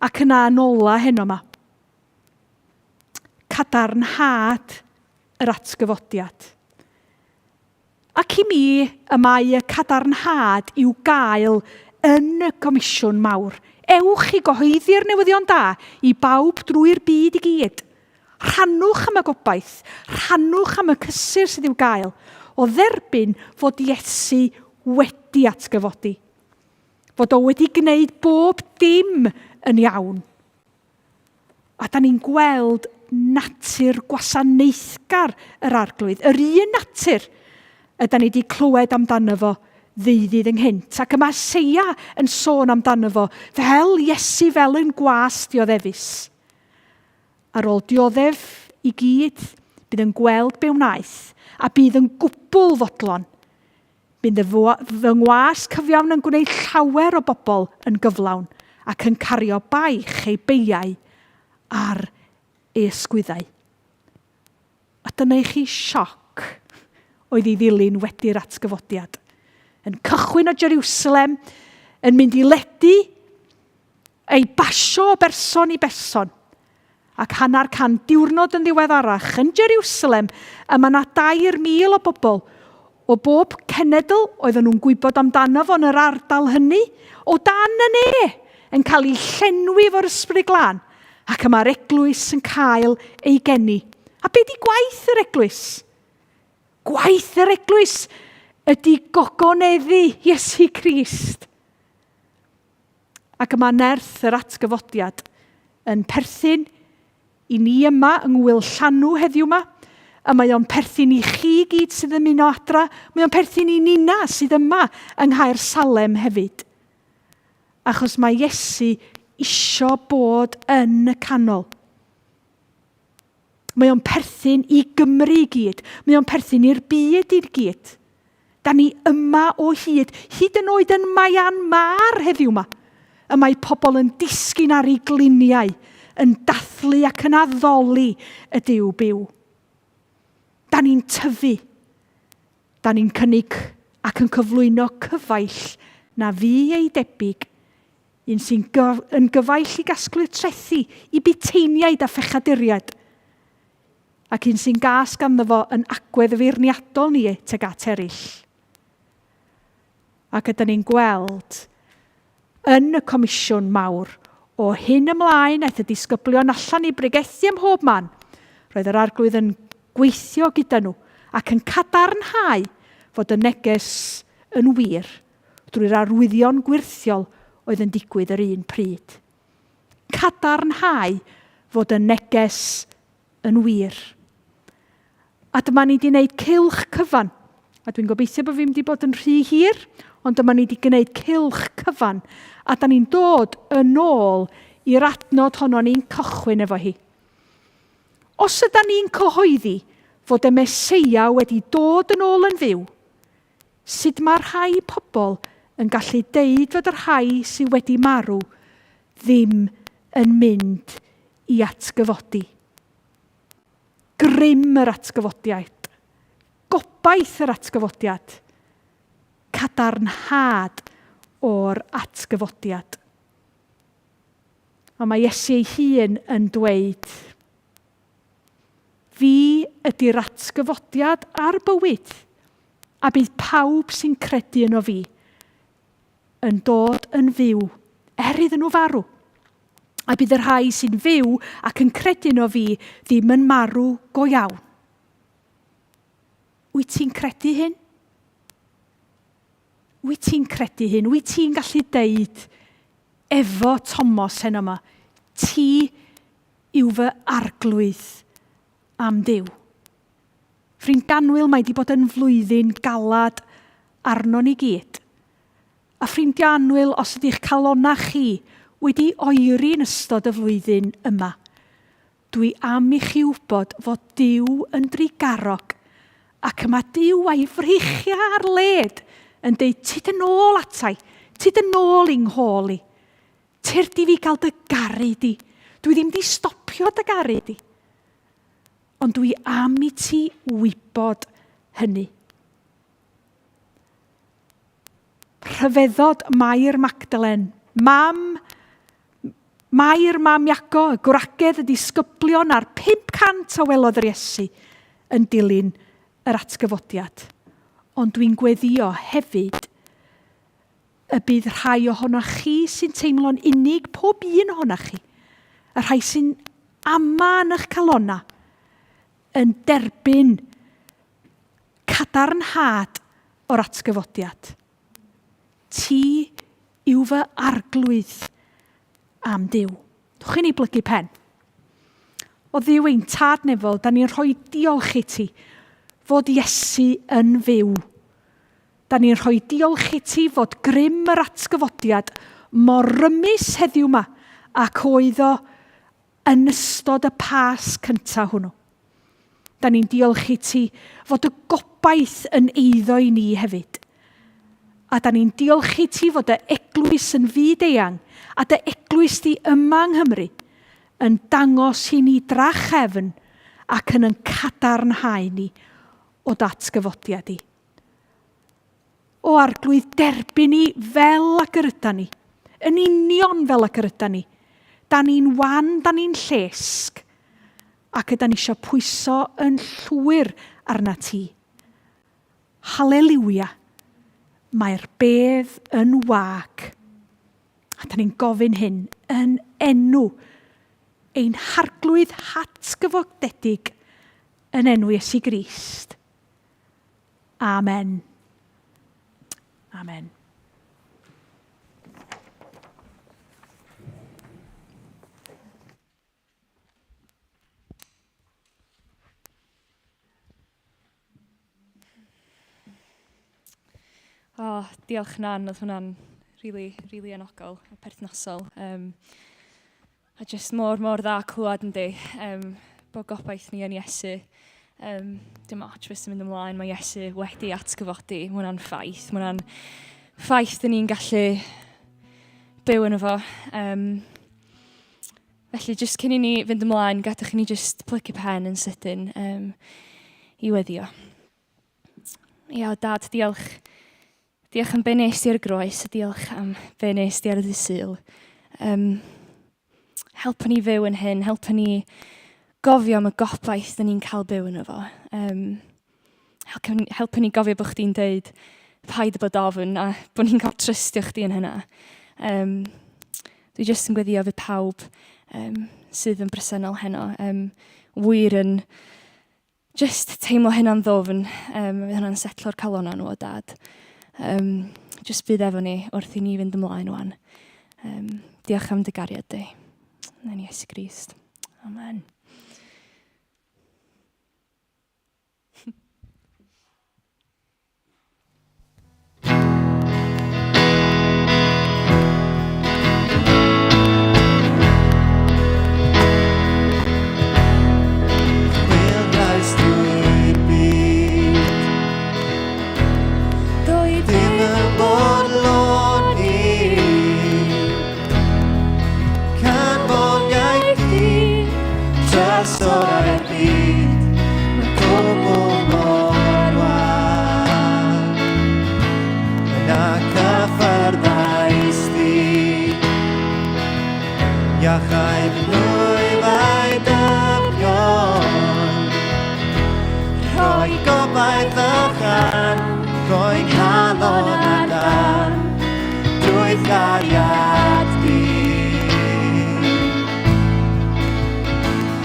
Speaker 8: Ac yna yn ola heno 'ma. Cadarnhad yr atgyfodiad. Ac i mi, y mae y cadarnhad i'w gael yn y Comisiwn Mawr. Ewch i gyhoeddi'r newyddion da i bawb drwy'r byd i gyd. Rhannwch am y gobaith, rhannwch am y cysur sydd i'w gael o dderbyn fod Iesu wedi atgyfodi. Fod o wedi gwneud bob dim yn iawn. A da ni'n gweld natur gwasanaethgar yr arglwydd, yr un natur y da ni wedi clywed amdano fo ddeuddydd ynghynt. Ac y mae Seia yn sôn amdano fo fel Iesu fel yn gwas dioddefus. Ar ôl dioddef i gyd, bydd yn gweld be wnaeth, a bydd yn gwbl fodlon. Bydd fy ngwas cyfiawn yn gwneud llawer o bobl yn gyflawn ac yn cario baich eu beiau ar ei ysgwyddau. A dyna i chi sioc oedd i ddilyn wedi'r atgyfodiad. Yn cychwyn o Jerusalem, yn mynd i ledu, ei basio o berson i berson. Ac hanner can diwrnod yn ddiweddarach, yn Jerusalem, y mae yna 3,000 o bobl o bob cenedl oedden nhw'n gwybod amdano fo yn yr ardal hynny, o dan y ne, yn cael ei llenwi efo'r Ysbryd Glân. Ac y mae'r eglwys yn cael ei geni. A be di gwaith yr eglwys? Gwaith yr eglwys ydy gogoneddu Iesu Grist. Ac y mae nerth yr atgyfodiad yn perthyn i ni yma yng Ngwyl Llanw heddiw yma. Y mae o'n perthyn i chi gyd sydd yn ymuno adra. Mae o'n perthyn i nina sydd yma yng Nghaer Salem hefyd. Achos mae Iesu isio bod yn y canol. Mae o'n perthyn i Gymru i gyd. Mae o'n perthyn i'r byd i gyd. Da ni yma o hyd, hyd yn oed yn Myanmar heddiw yma. Y mae pobl yn disgyn ar eu gliniau, yn dathlu ac yn addoli y Duw byw. Da ni'n tyfu. Da ni'n cynnig ac yn cyflwyno cyfaill na fu ei debyg, un sy'n yn gyfaill i gasglu'r trethi i buteiniaid a phechaduriaid, ac un sy'n gas ganddo fo yn agwedd feirniadol ni tuag at eraill. Ac ydyn ni'n gweld yn y comisiwn mawr, o hyn ymlaen aeth y disgyblion allan i bregethu ym mhob man. Roedd yr Arglwydd yn gweithio gyda nhw ac yn cadarnhau fod y neges yn wir drwy'r arwyddion gwyrthiol oedd yn digwydd yr un pryd. Cadarnhau fod y neges yn wir. A dyma ni wedi gwneud cylch cyfan. A dwi'n gobeithio bod fi'n wedi bod yn rhy hir, ond dyma ni wedi gwneud cylch cyfan. A da ni'n dod yn ôl i'r adnod honno ni'n cychwyn efo hi. Os yda ni'n cyhoeddi fod y Meseia wedi dod yn ôl yn fyw, sut mae rhai pobl yn gallu deud fod y rhai sydd wedi marw ddim yn mynd i atgyfodi? Grym yr atgyfodiad, gobaith yr atgyfodiad, cadarnhad o'r atgyfodiad. Ond mae Iesu ei hun yn dweud, Fi ydy'r atgyfodiad a'r bywyd, a bydd pawb sy'n credu yno fi yn dod yn fyw, er iddyn nhw farw. A bydd y rhai sy'n fyw ac yn credu yno fi ddim yn marw go iawn. Wyt ti'n credu hyn? Wyt ti'n credu hyn? Wyt ti'n gallu deud efo Tomos heno yma, ti yw fy arglwydd am Duw. Ffrind annwyl, mae wedi bod yn flwyddyn galad arno ni gyd. A ffrindiau annwyl, os ydych calonnau chi wedi oeri yn ystod y flwyddyn yma, dwi am i chi wybod fod Duw yn drugarog ac y mae Duw a'i freichiau ar led yn deud tyd yn ôl atai, tyd yn ôl i nghôl i. Tyrd i fi gael dy garu di. Dwi ddim di stopio dy garu di. Ond dwi am i ti wybod hynny. Rhyfeddod Mair Magdalen, mam Mair, mam Iago, y gwragedd, y disgyblion a'r 500 a welodd yr Iesu yn dilyn yr atgyfodiad. Ond dwi'n gweddio hefyd y bydd rhai ohonoch chi sy'n teimlo'n unig, pob un ohonoch chi, y rhai sy'n ama yn eich calonnau, yn derbyn cadarnhad o'r atgyfodiad. Ti yw fy arglwydd am Duw. Dwch i ni blygu pen. O Dduw ein tad nefol, da ni'n rhoi diolch i ti fod Iesu yn fyw. Da ni'n rhoi diolch i ti fod grym yr atgyfodiad mor rymus heddiw ma ac oedd o yn ystod y Pasg cyntaf hwnnw. Da ni'n diolch i ti fod y gobaith yn eiddo i ni hefyd. A da ni'n diolch i ti fod y eglwys yn fyd eang a dy eglwys di yma yng Nghymru yn dangos i ni drachefn ac yn yn cadarnhau ni o datgyfodiad di. O Arglwydd, derbyn ni fel ag yr ydan ni. Yn union fel ag yr ydan ni. Da ni'n wan, da ni'n llesg. Ac ydan ni eisiau pwyso yn llwyr arna ti. Haleliwia. Mae'r bedd yn wag. A da ni'n gofyn hyn yn enw ein Harglwydd hatgyfodedig yn enw Iesu Grist. Amen. Amen.
Speaker 3: Oh, diolch Nan, oedd hwnna'n really, really anogol a perthnasol. Um, a just mor, mor dda clywed yndi, um, Bod gobaith ni yn Iesu. Um, dim ots beth sy'n mynd ymlaen, mae Iesu wedi atgyfodi. Mae hwnna'n ffaith. Mae hwnna'n ffaith dyn ni'n gallu byw yn efo. Um, felly, jyst cyn i ni fynd ymlaen, gadwch i ni jyst plygu pen yn sydyn um, i weddio. Ia, Dad, diolch. Diolch am be nes di ar y groes, a diolch am be nes di ar y ddydd Sul. Um, helpa ni fyw yn hyn, helpa ni gofio am y gobaith dyn ni'n cael byw yn efo. Um, helpa, helpa ni gofio bod chdi'n deud paid bod ofn a bod ni'n cael trystio chdi yn hynna. Um, dwi jyst yn gweddio fydd pawb um, sydd yn bresennol heno um, wir yn Jyst teimlo hynna'n ddwfn, um, fydd hynna'n setlo'r calonnau nhw o dad. Um, jyst bydd efo ni wrth i ni fynd ymlaen wan. Um, diolch am dy gariad di. Yn Iesu Grist. Amen.
Speaker 4: Trysorau'r byd, mae cwbl mor wag. Yna cyffyrddais di, iachau fy nwyfau dyfion, rhoi gobaith a chan, rhoi calon ar dan, drwy gariad di.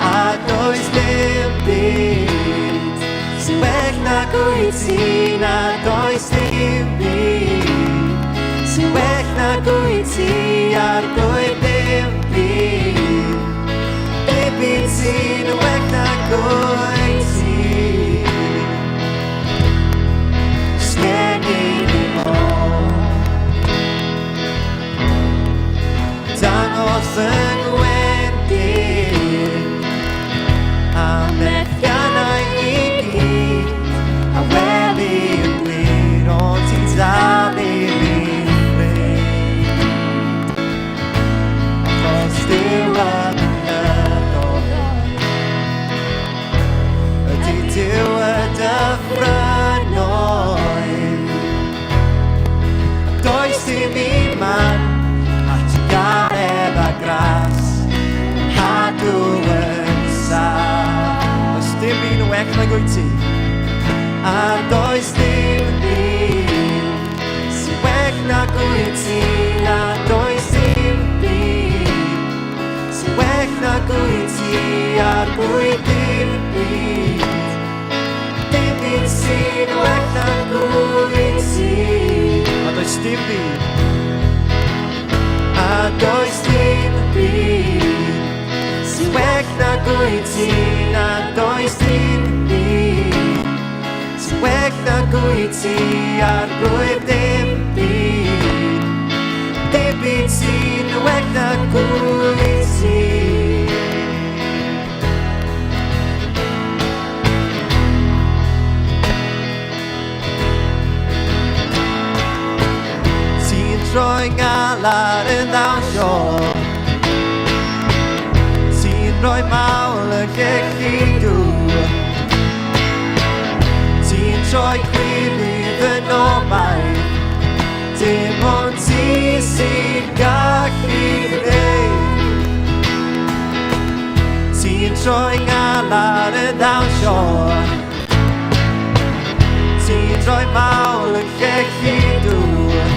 Speaker 4: A does dim byd sy'n well nag wyt ti, na does dim byd sy'n well nag wyt ti, a'r gwyr dim byd, dim byd sy'n well nag wyt ti. Sgen i ddim ôl. Dangos fy ngwendid a methiannau i gyd a weli yn glir ond ti'n dal i fi ffrind achos Duw a mynyddoedd ydy Duw y dyffrynnoedd A does dim un man a trugaredd a gras yn cadw yn saff. Does dim un well nag wyt ti. A does dim un sy'n well nag wyt ti. A does dim byd sy'n well nag wyt ti. A'r bwyd dim byd. Dim byd sy'n well nag wyt ti. A does dim byd. A does dim byd sy'n well nag wyt ti. Na does dim byd sy'n well nag wyt ti. A'r blwydd dim byd. Dim byd sy'n well nag wyt ti. Ti'n troi ngalar yn ddawnsio Ti'n rhoi mawl y gellu dŵr Ti'n troi chwilydd yn obaith Dim ond ti sy'n gallu gwneud Ti'n troi ngalar yn ddawnsio Ti'n troi mawl yn llechi dŵr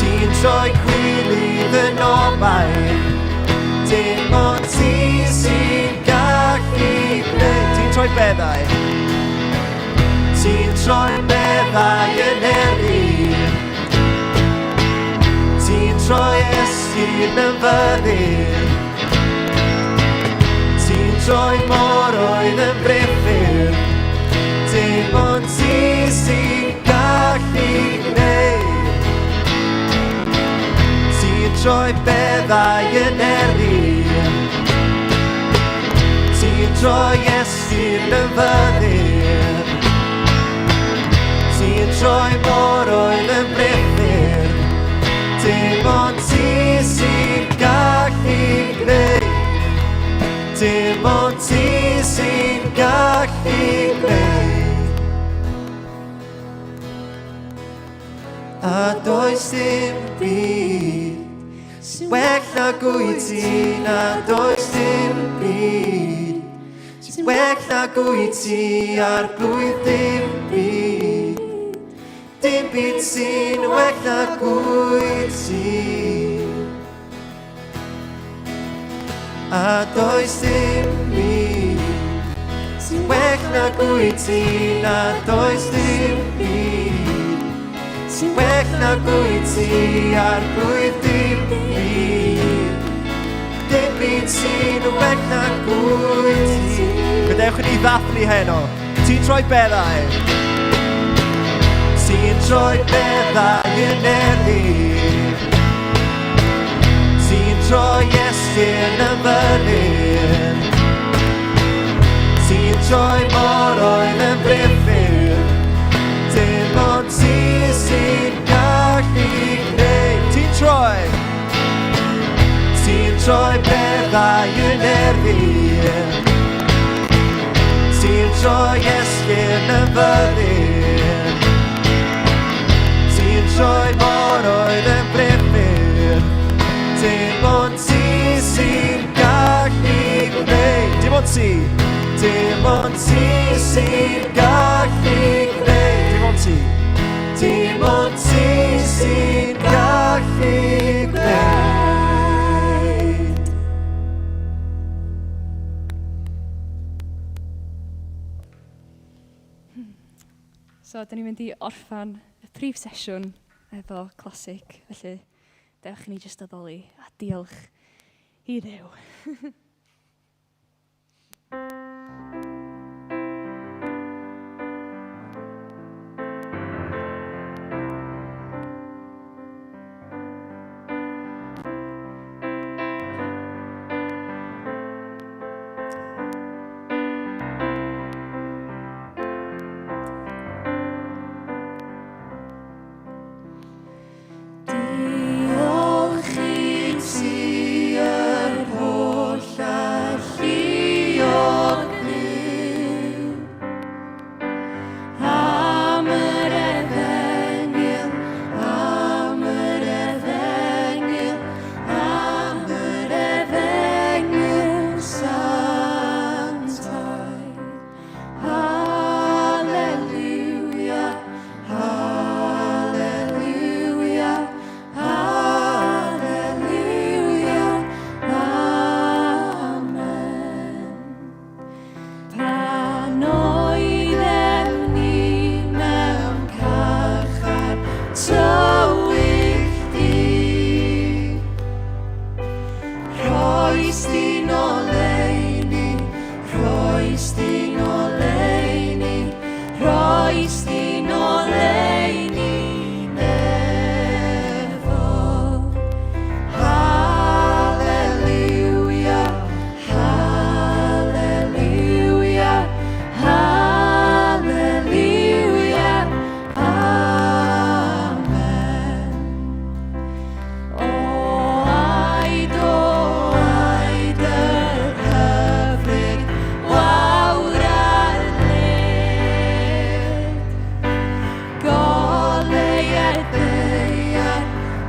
Speaker 4: Ti'n troi cwilydd yn obaith Dim ond ti sy'n gallu gwneud Ti'n troi beddau Ti'n troi beddau yn eryr Ti'n troi esgyrn yn fyddin Ti'n troi moroedd yn briffyrdd Dim ond ti sy'n gallu gwneud Ti'n troi beddau yn eryr. troi estyn yn fyddin. Ti'n troi mor oedd yn brithir. Dim ond ti sy'n gallu gwneud. Dim ond ti sy'n gallu gwneud. A does dim byd sy'n well nag wyt ti, na does dim byd sy'n well nag wyt ti, arglwydd dim byd. Dim byd sy'n well nag wyt ti. A does dim byd sy'n well nag wyt ti, na does dim byd sy'n well nag wyt ti, arglwydd dim byd. Dim byd sy'n well nag wyt ti. Gadewch i ni ddathlu heno. Ti'n troi beddau. Ti'n troi beddau yn erlyn. Ti'n troi estyn yn fyddin. Ti'n troi mor oedd yn briffyr. Dim ond ti sy'n gallu gwneud. Ti'n troi. Ti'n troi beddau yn erlyn. Ti'n troi esgyrn yn fyddin. Ti'n troi mor oedd yn briffyr. Dim ond ti sy'n gallu gwneud. Dim ond ti. Dim ond ti sy'n gallu gwneud. Dim ond ti. Dim ond ti sy'n gallu gwneud.
Speaker 3: So, dyn ni'n mynd i orffan y prif sesiwn efo classic, felly dewch i ni jyst addoli a diolch i Dduw.
Speaker 4: Diolch i ti yr holl alluog Dduw, am yr efengyl, am yr efengyl, am yr efengyl sanctaidd. Hallelujah, hallelujah, hallelujah, amen. Pan oeddem ni mewn carchar tywyll du, rhoes di'n oleuni, rhoes di'n oleuni, rhoes di'n oleuni nefol. Hallelujah, hallelujah, hallelujah, amen. O aid, o aid yr hyfryd wawr ar led. Goleuad ddaear,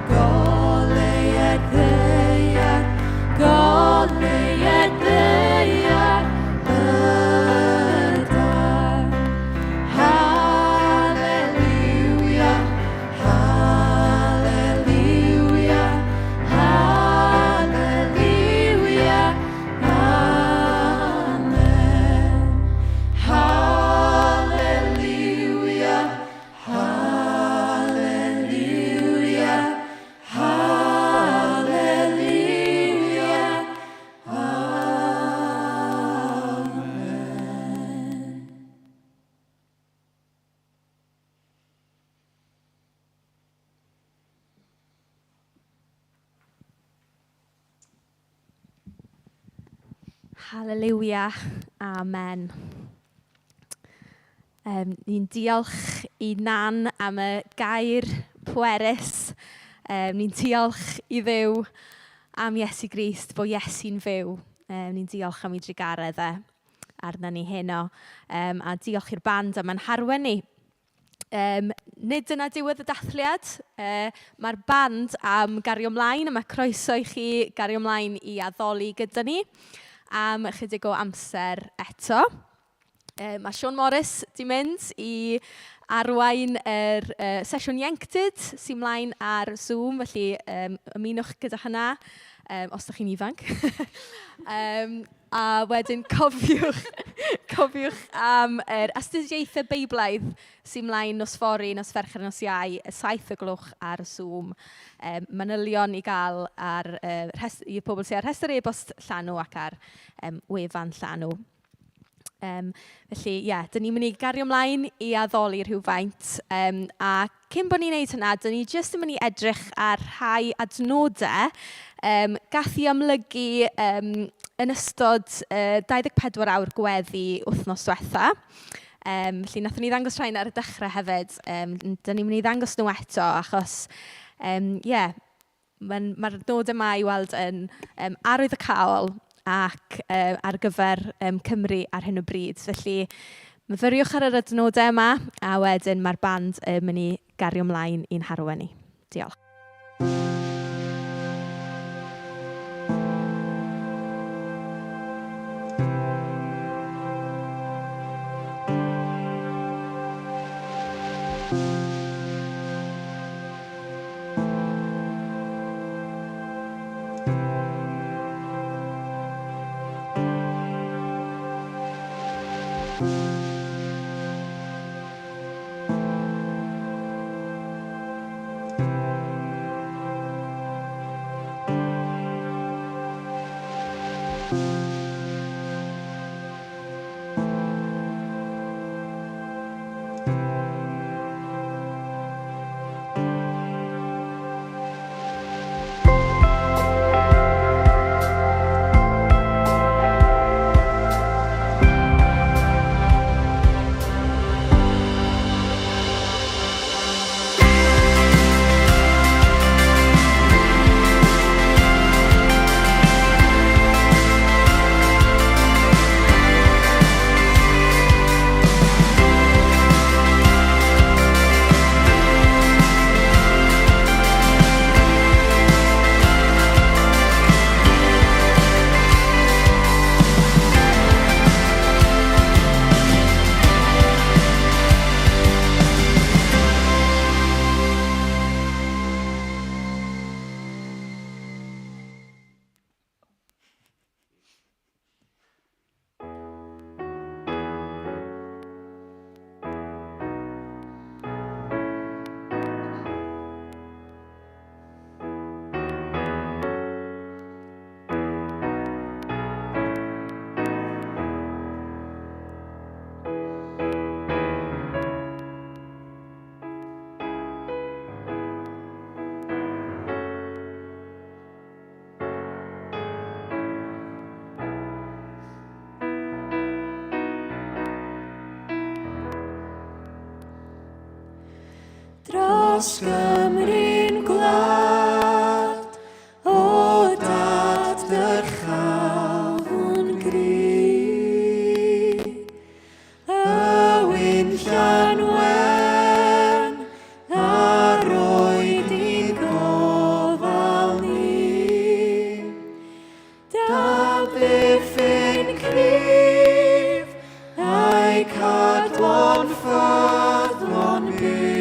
Speaker 4: goleuad ddaear, goleuad ddaear ydan. Hallelujah, hallelujah, hallelujah, amen. Hallelujah, hallelujah, hallelujah, amen.
Speaker 1: Hallelujah. Amen. Um, ni'n diolch i Nan am y gair pwerus. Um, ni'n diolch i Dduw am Iesu Grist, bod Iesu'n fyw. Um, ni'n diolch am ei drugaredd e arna ni heno. Um, a diolch i'r band am ein harwen ni. Um, nid dyna diwedd y dathliad. Mae'r band am gario ymlaen, a mae croeso i chi gario ymlaen i addoli gyda ni am ychydig o amser eto. Mae Siôn Morris 'di mynd i arwain yr sesiwn ieuenctid sy'n mlaen ar Zoom, felly ymunwch gyda hynna os ydych chi'n ifanc. A wedyn cofiwch, cofiwch am yr astudiaethau Beiblaidd sy'n mlaen nos fory, nos Fercher, nos Iau, y 7 o gloch ar Zoom. Manylion i gael ar, i pobl sydd ar rhestr e-bost Llanw ac ar wefan Llanw. Felly ie, dan ni'n mynd i gario ymlaen i addoli rhywfaint. A cyn bod ni'n wneud hynna, dan ni jyst yn mynd i edrych ar rhai adnodau gath i amlygu yn ystod 24 awr gweddi wythnos diwetha. Felly wnaethon ni ddangos rhain ar y dechrau hefyd. Dan ni'n mynd i ddangos nhw eto achos ie, mae'r nod yma i weld yn arwyddocaol ac ar gyfer Cymru ar hyn o bryd. Felly myfyriwch ar yr adnodau yma a wedyn mae'r band yn mynd i gario ymlaen i'n harwain ni. Diolch.
Speaker 4: Dros Gymru'n gwlad, o dad dyrchafwn gri. Y winllan wen a roed i'n gofal ni. D'amddiffyn cryf a'i cadwon ffyddlon byth.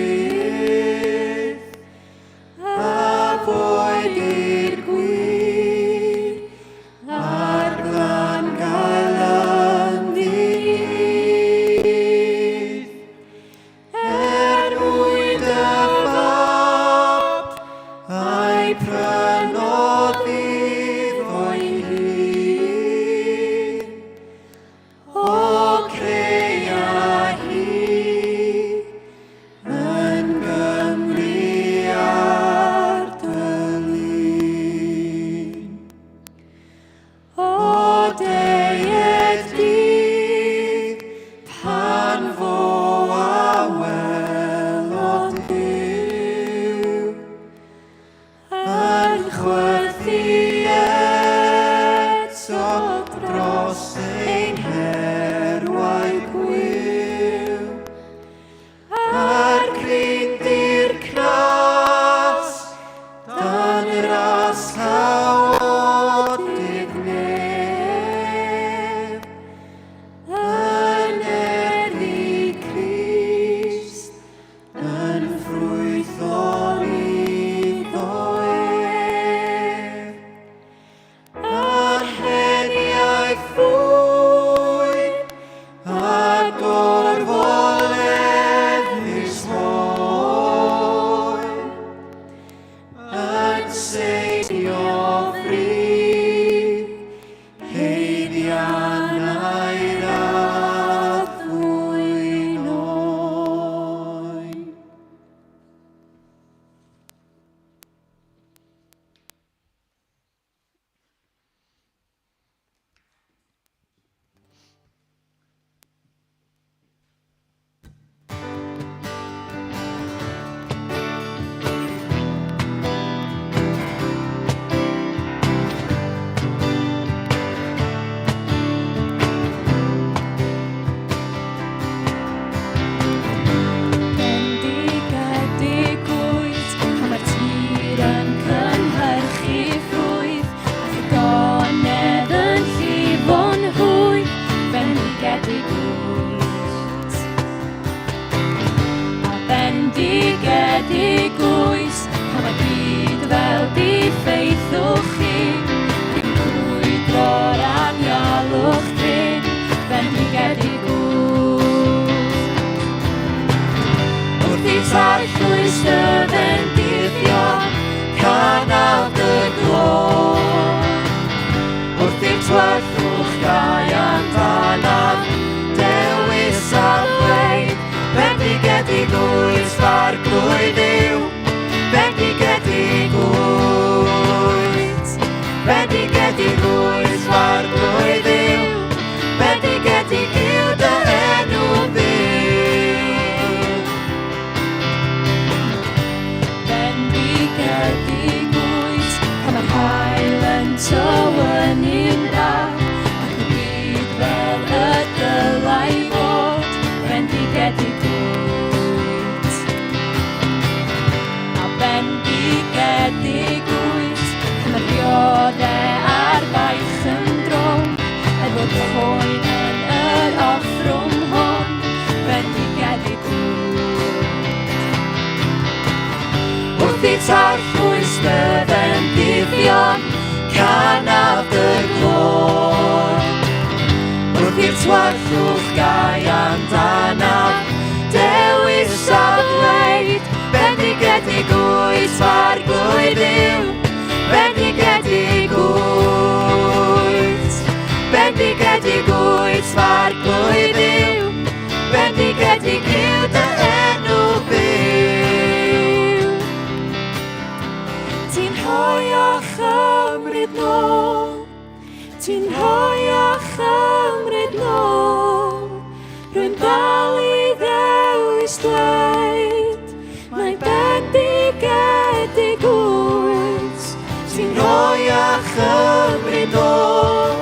Speaker 3: Bendigedig wyt, pan mae byd fel diffeithwch chi. Dwi'n brwydro'r anialwch dyn, bendigedig wyt.
Speaker 4: Wrth i tarllwys dy fendithio, canaf dy glod. Wrth i'r tyllwch gau amdanaf, dewis a ddweud, bendigedig wyt f'arglwydd yw, bendigedig wyt. Bendigedig wyt f'arglwydd yw, bendigedig yw dy enw byw.
Speaker 3: Bendigedig wyt, pan mae'r haul yn tywynnu'n dda, ac y byd fel y dylai fod, bendigedig wyt. A bendigedig wyt, pan mae'r diodde a'r baich yn drwm, er fod poen yn yr offrwm hwn, bendigedig wyt.
Speaker 4: Wrth i tarllwys dy fendithion, canaf dy glod. Wrth i'r tyllwch gau amdanaf, dewis a ddweud, bendigedig wyt f'arglwydd yw, bendigedig wyt. Bendigedig wyt f'arglwydd yw, bendigedig yw dy enw byw. Ti'n rhoi a chymryd nôl, ti'n rhoi a chymryd nôl, rwy'n dal i ddewis dweud, mae bendigedig wyt. Ti'n rhoi a chymryd nôl,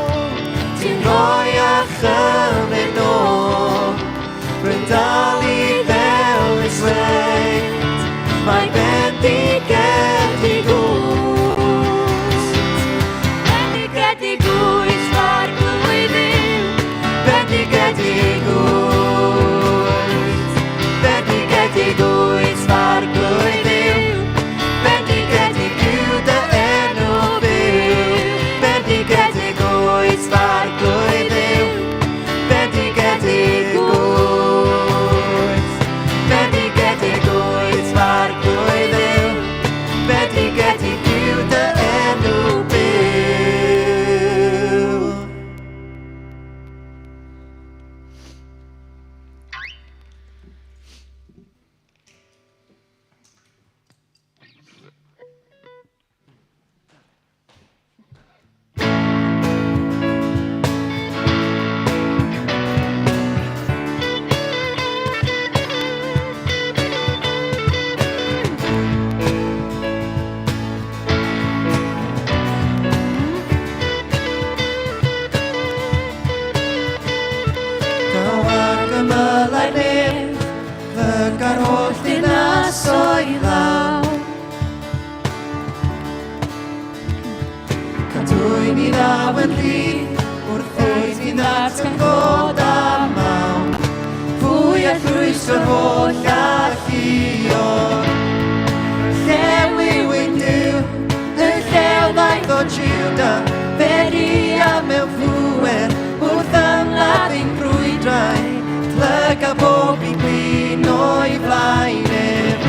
Speaker 4: ti'n rhoi a chymryd nôl, rwy'n dal i ddewis dweud, mae bendigedig wyt. Bendigedig wyt, f'arglwydd yw, bendigedig wyt. Bendigedig wyt, f'arglwydd yw, bendigedig yw dy enw byw. Bendigedig wyt, f'arglwydd yw, bendigedig wyt. Bendigedig wyt, f'arglwydd yw, bendigedig yw dy enw byw. Daw ar gymylau nef, plyga'r holl dinasoedd law. Cadwyn i ddaw yn rhydd, wrth wyt ti'n ddatgan fod a mawn. Pwy all rwystro'r holl alluog? Llew yw ein Duw, y llew ddaeth o Juda, fe ria mewn pŵer, wrth ymladd ein brwydrau, plyga bob un glin o'i flaen ef.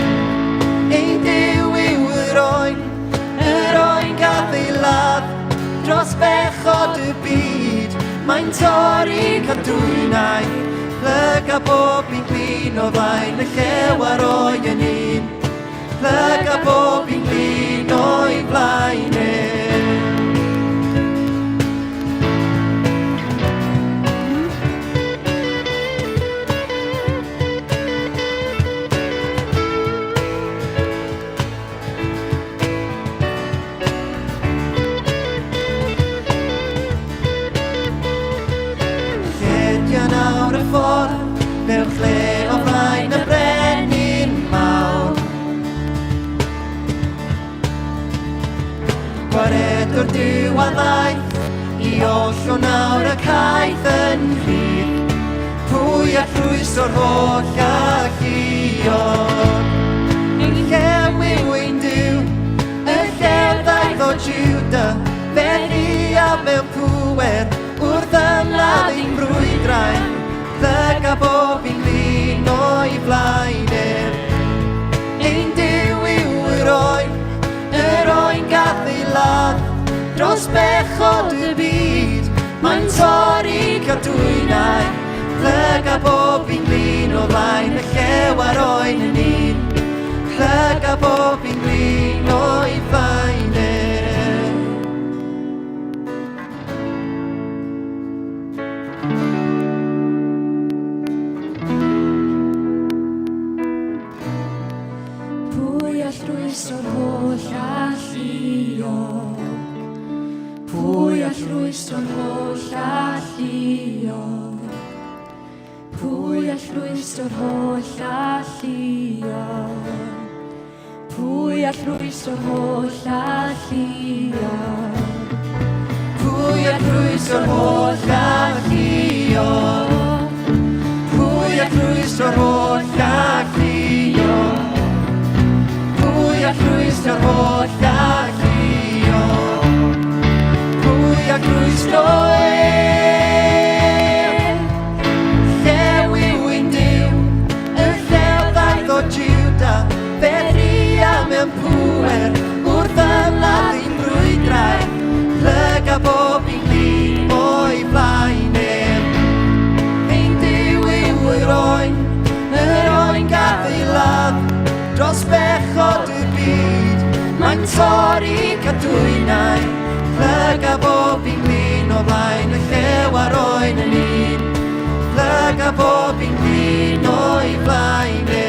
Speaker 4: Ein Duw yw yr oen, yr oen gath ei ladd, dros bechod y byd, mae'n torri cadwynau, plyga bob un glin o flaen y llew a'r oen yn un, plyga bob un glin o'i flaen ef. Lledia nawr y ffordd, mewn lle o flaen y brenin mawr. Gwaredwr Duw a ddaeth, i ollwng nawr y caeth yn rhydd. Pwy all rwystro'r holl alluog? Llew yw ein Duw, y llew ddaeth o Juda, felly a mewn pŵer wrth ymladd ein brwydrau, plyga bob un glin o'i flaen ef. Ein Duw yw yr oen, yr oen gath ei ladd, dros bechod y byd, mae'n torri cadwynau, plyga bob un glin o flaen y llew a'r oen yn un, plyga bob un glin o'i flaen ef.
Speaker 3: Pwy all rwystro'r holl alluog? Pwy all rwystro'r holl alluog? Pwy all rwystro'r holl alluog? Pwy all rwystro'r holl alluog?
Speaker 4: Pwy all rwystro'r holl alluog? Pwy all rwystro'r holl alluog? Pwy all rwystro'r holl alluog? Pwy all rwystro ef? Llew yw ein Duw, y llew ddaeth o Juda, fe ria mewn pŵer wrth ymladd ein brwydrau, plyga bob un glin o'i flaen ef. Ein Duw yw yr oen, yr oen gath ei ladd, dros bechod y byd, mae'n torri cadwynau, plyga bob un glin o flaen y llew a'r oen yn un, plyga bob un glin o'i flaen ef.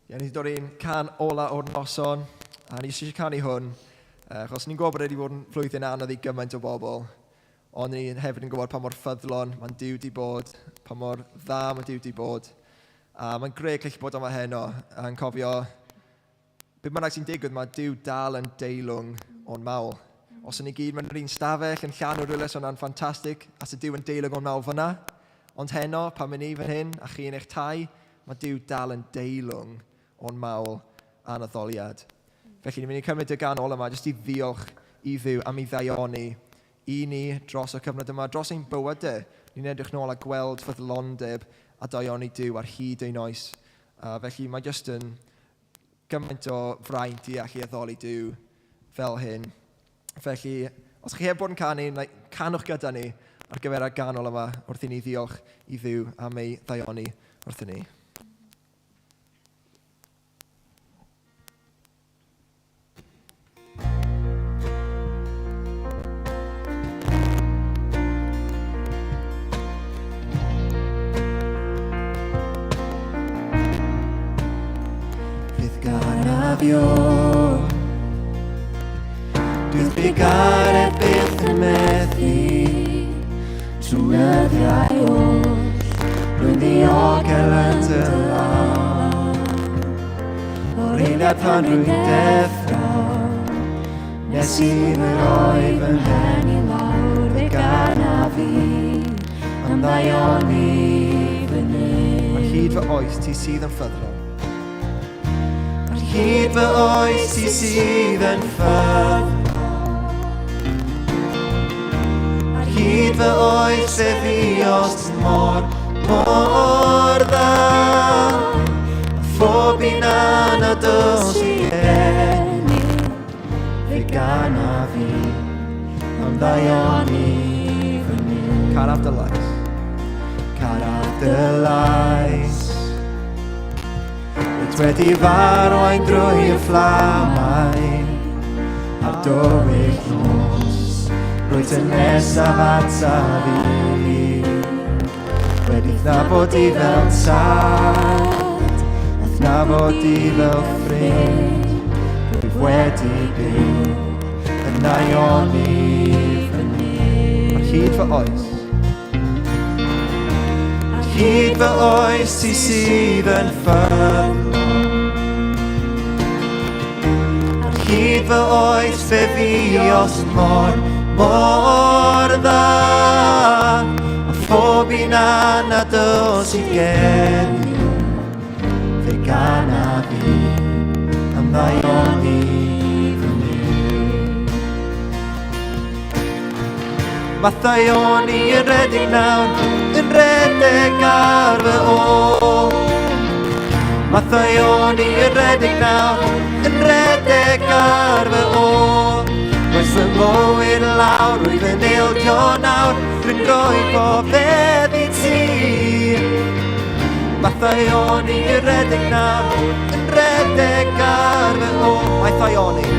Speaker 5: Ie, ni wedi dod i'n can ola o'r noson, a ni eisiau canu hwn, achos ni'n gwybod bod wedi bod yn flwyddyn anodd i gymaint o bobl, ond ni hefyd yn gwybod pa mor ffyddlon mae'n Duw di bod, pa mor dda mae Duw di bod, a mae'n grêt gallu bod yma heno, a'n cofio, be bynnag sy'n digwydd, mae Duw dal yn deilwng o'n mawl. Os ydyn ni gyd mewn yr un stafell yn llanw rhywle, so hwnna'n ffantastig, a sy'n Duw yn deilwng o'n mawl fyna. Ond heno, pan mynd ni fan hyn, a chi yn eich tai, mae Duw dal yn deilwng o'n mawl a'n addoliad. Felly ni'n mynd i cymryd y gan ôl yma jyst i ddiolch i Dduw am ei ddaioni i ni dros y cyfnod yma, dros ein bywydau. Ni'n edrych nôl a gweld ffyddlondeb a daioni Duw ar hyd ein oes. A felly mae jyst yn gymaint o fraint i allu addoli Duw fel hyn. Felly, os chi heb bod yn canu, canwch gyda ni ar gyfer y ganol yma wrth i ni ddiolch i Dduw am ei ddaioni wrthyn ni.
Speaker 4: Fydd ganafio Bydd trugaredd byth yn methu Trwy nyddiau oll Rwy'n ddiogel yn dy law O'r eiliad pan rwy'n deffro Nes i fy rhoi fy mhen
Speaker 3: i lawr fe ganaf fi am ddaioni fy Nuw.
Speaker 5: Ar hyd fy oes ti sydd yn ffyddlon.
Speaker 4: Ar hyd fy oes ti sydd yn ffyddlon. Ar hyd fy oes fe fuost mor, mor dda. A phob un anadl sydd gen i, fe ganaf fi am ddaioni fy Nuw.
Speaker 5: Caraf dy lais.
Speaker 4: Caraf dy lais. Wyt wedi f'arwain drwy y fflamau a'r dywyll nos. Rwyt yn nesaf ataf i. Wedi thnabod i fel tad, a thnabod i fel ffrind. Rwyf wedi byw yn naioni fy Nuw.
Speaker 5: Ar hyd fy oes.
Speaker 4: Ar Hyd fy oes ti sydd yn ffyddlon. Ar hyd fy oes fe fuost mor, mor dda. A phob un anadl sydd gen i, fe ganaf fi am ddaioni fy Nuw. Mathau o'n i yn rhedeg nawr, yn rhedeg ar fy ôl. Mathau o'n i yn rhedeg nawr, yn rhedeg ar fy ôl. Roes fy mywyd lawr, rwyf yn ildio nawr, dwi'n rhoi pob fedd i ti. Mathau o'n i yn rhedeg nawr, yn rhedeg ar fy ôl. Mathau o'n i.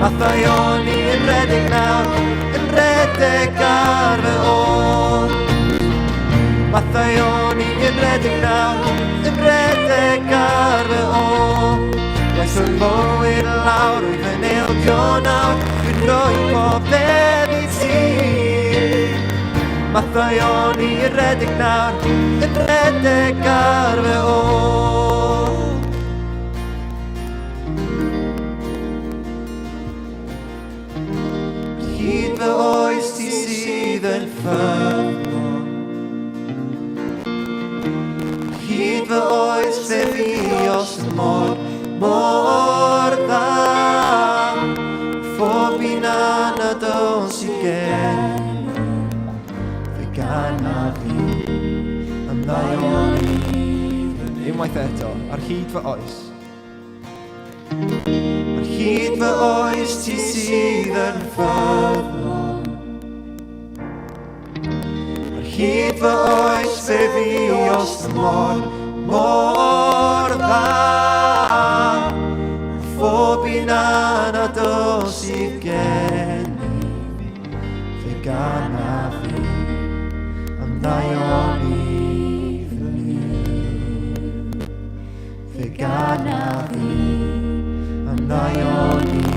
Speaker 4: Mathau o'n i yn rhedeg nawr, yn rhedeg ar fy ôl. Mathau o'n i yn rhedeg nawr, yn rhedeg ar fy ôl. Roes fy mywyd lawr, rwyf yn ildio nawr, dwi'n rhoi pob beth i ti. Mathau o'n i yn rhedeg nawr, yn rhedeg ar fy ôl. Hyd fy oes ti sydd yn ffyddlon. Hyd fy oes fe fuost mor, mor dda. Phob un anadl sydd gen i, fe ganaf fi am ddaioni fy Nuw.
Speaker 5: Unwaith eto, ar hyd fy oes.
Speaker 4: Ar hyd fy oes ti sydd yn ffyddlon. Ar hyd fy oes fe fuost mor, mor dda. Phob un anadl sydd gen i, fe ganaf fi am ddaioni fy Nuw. Fe ganaf fi am ddaioni.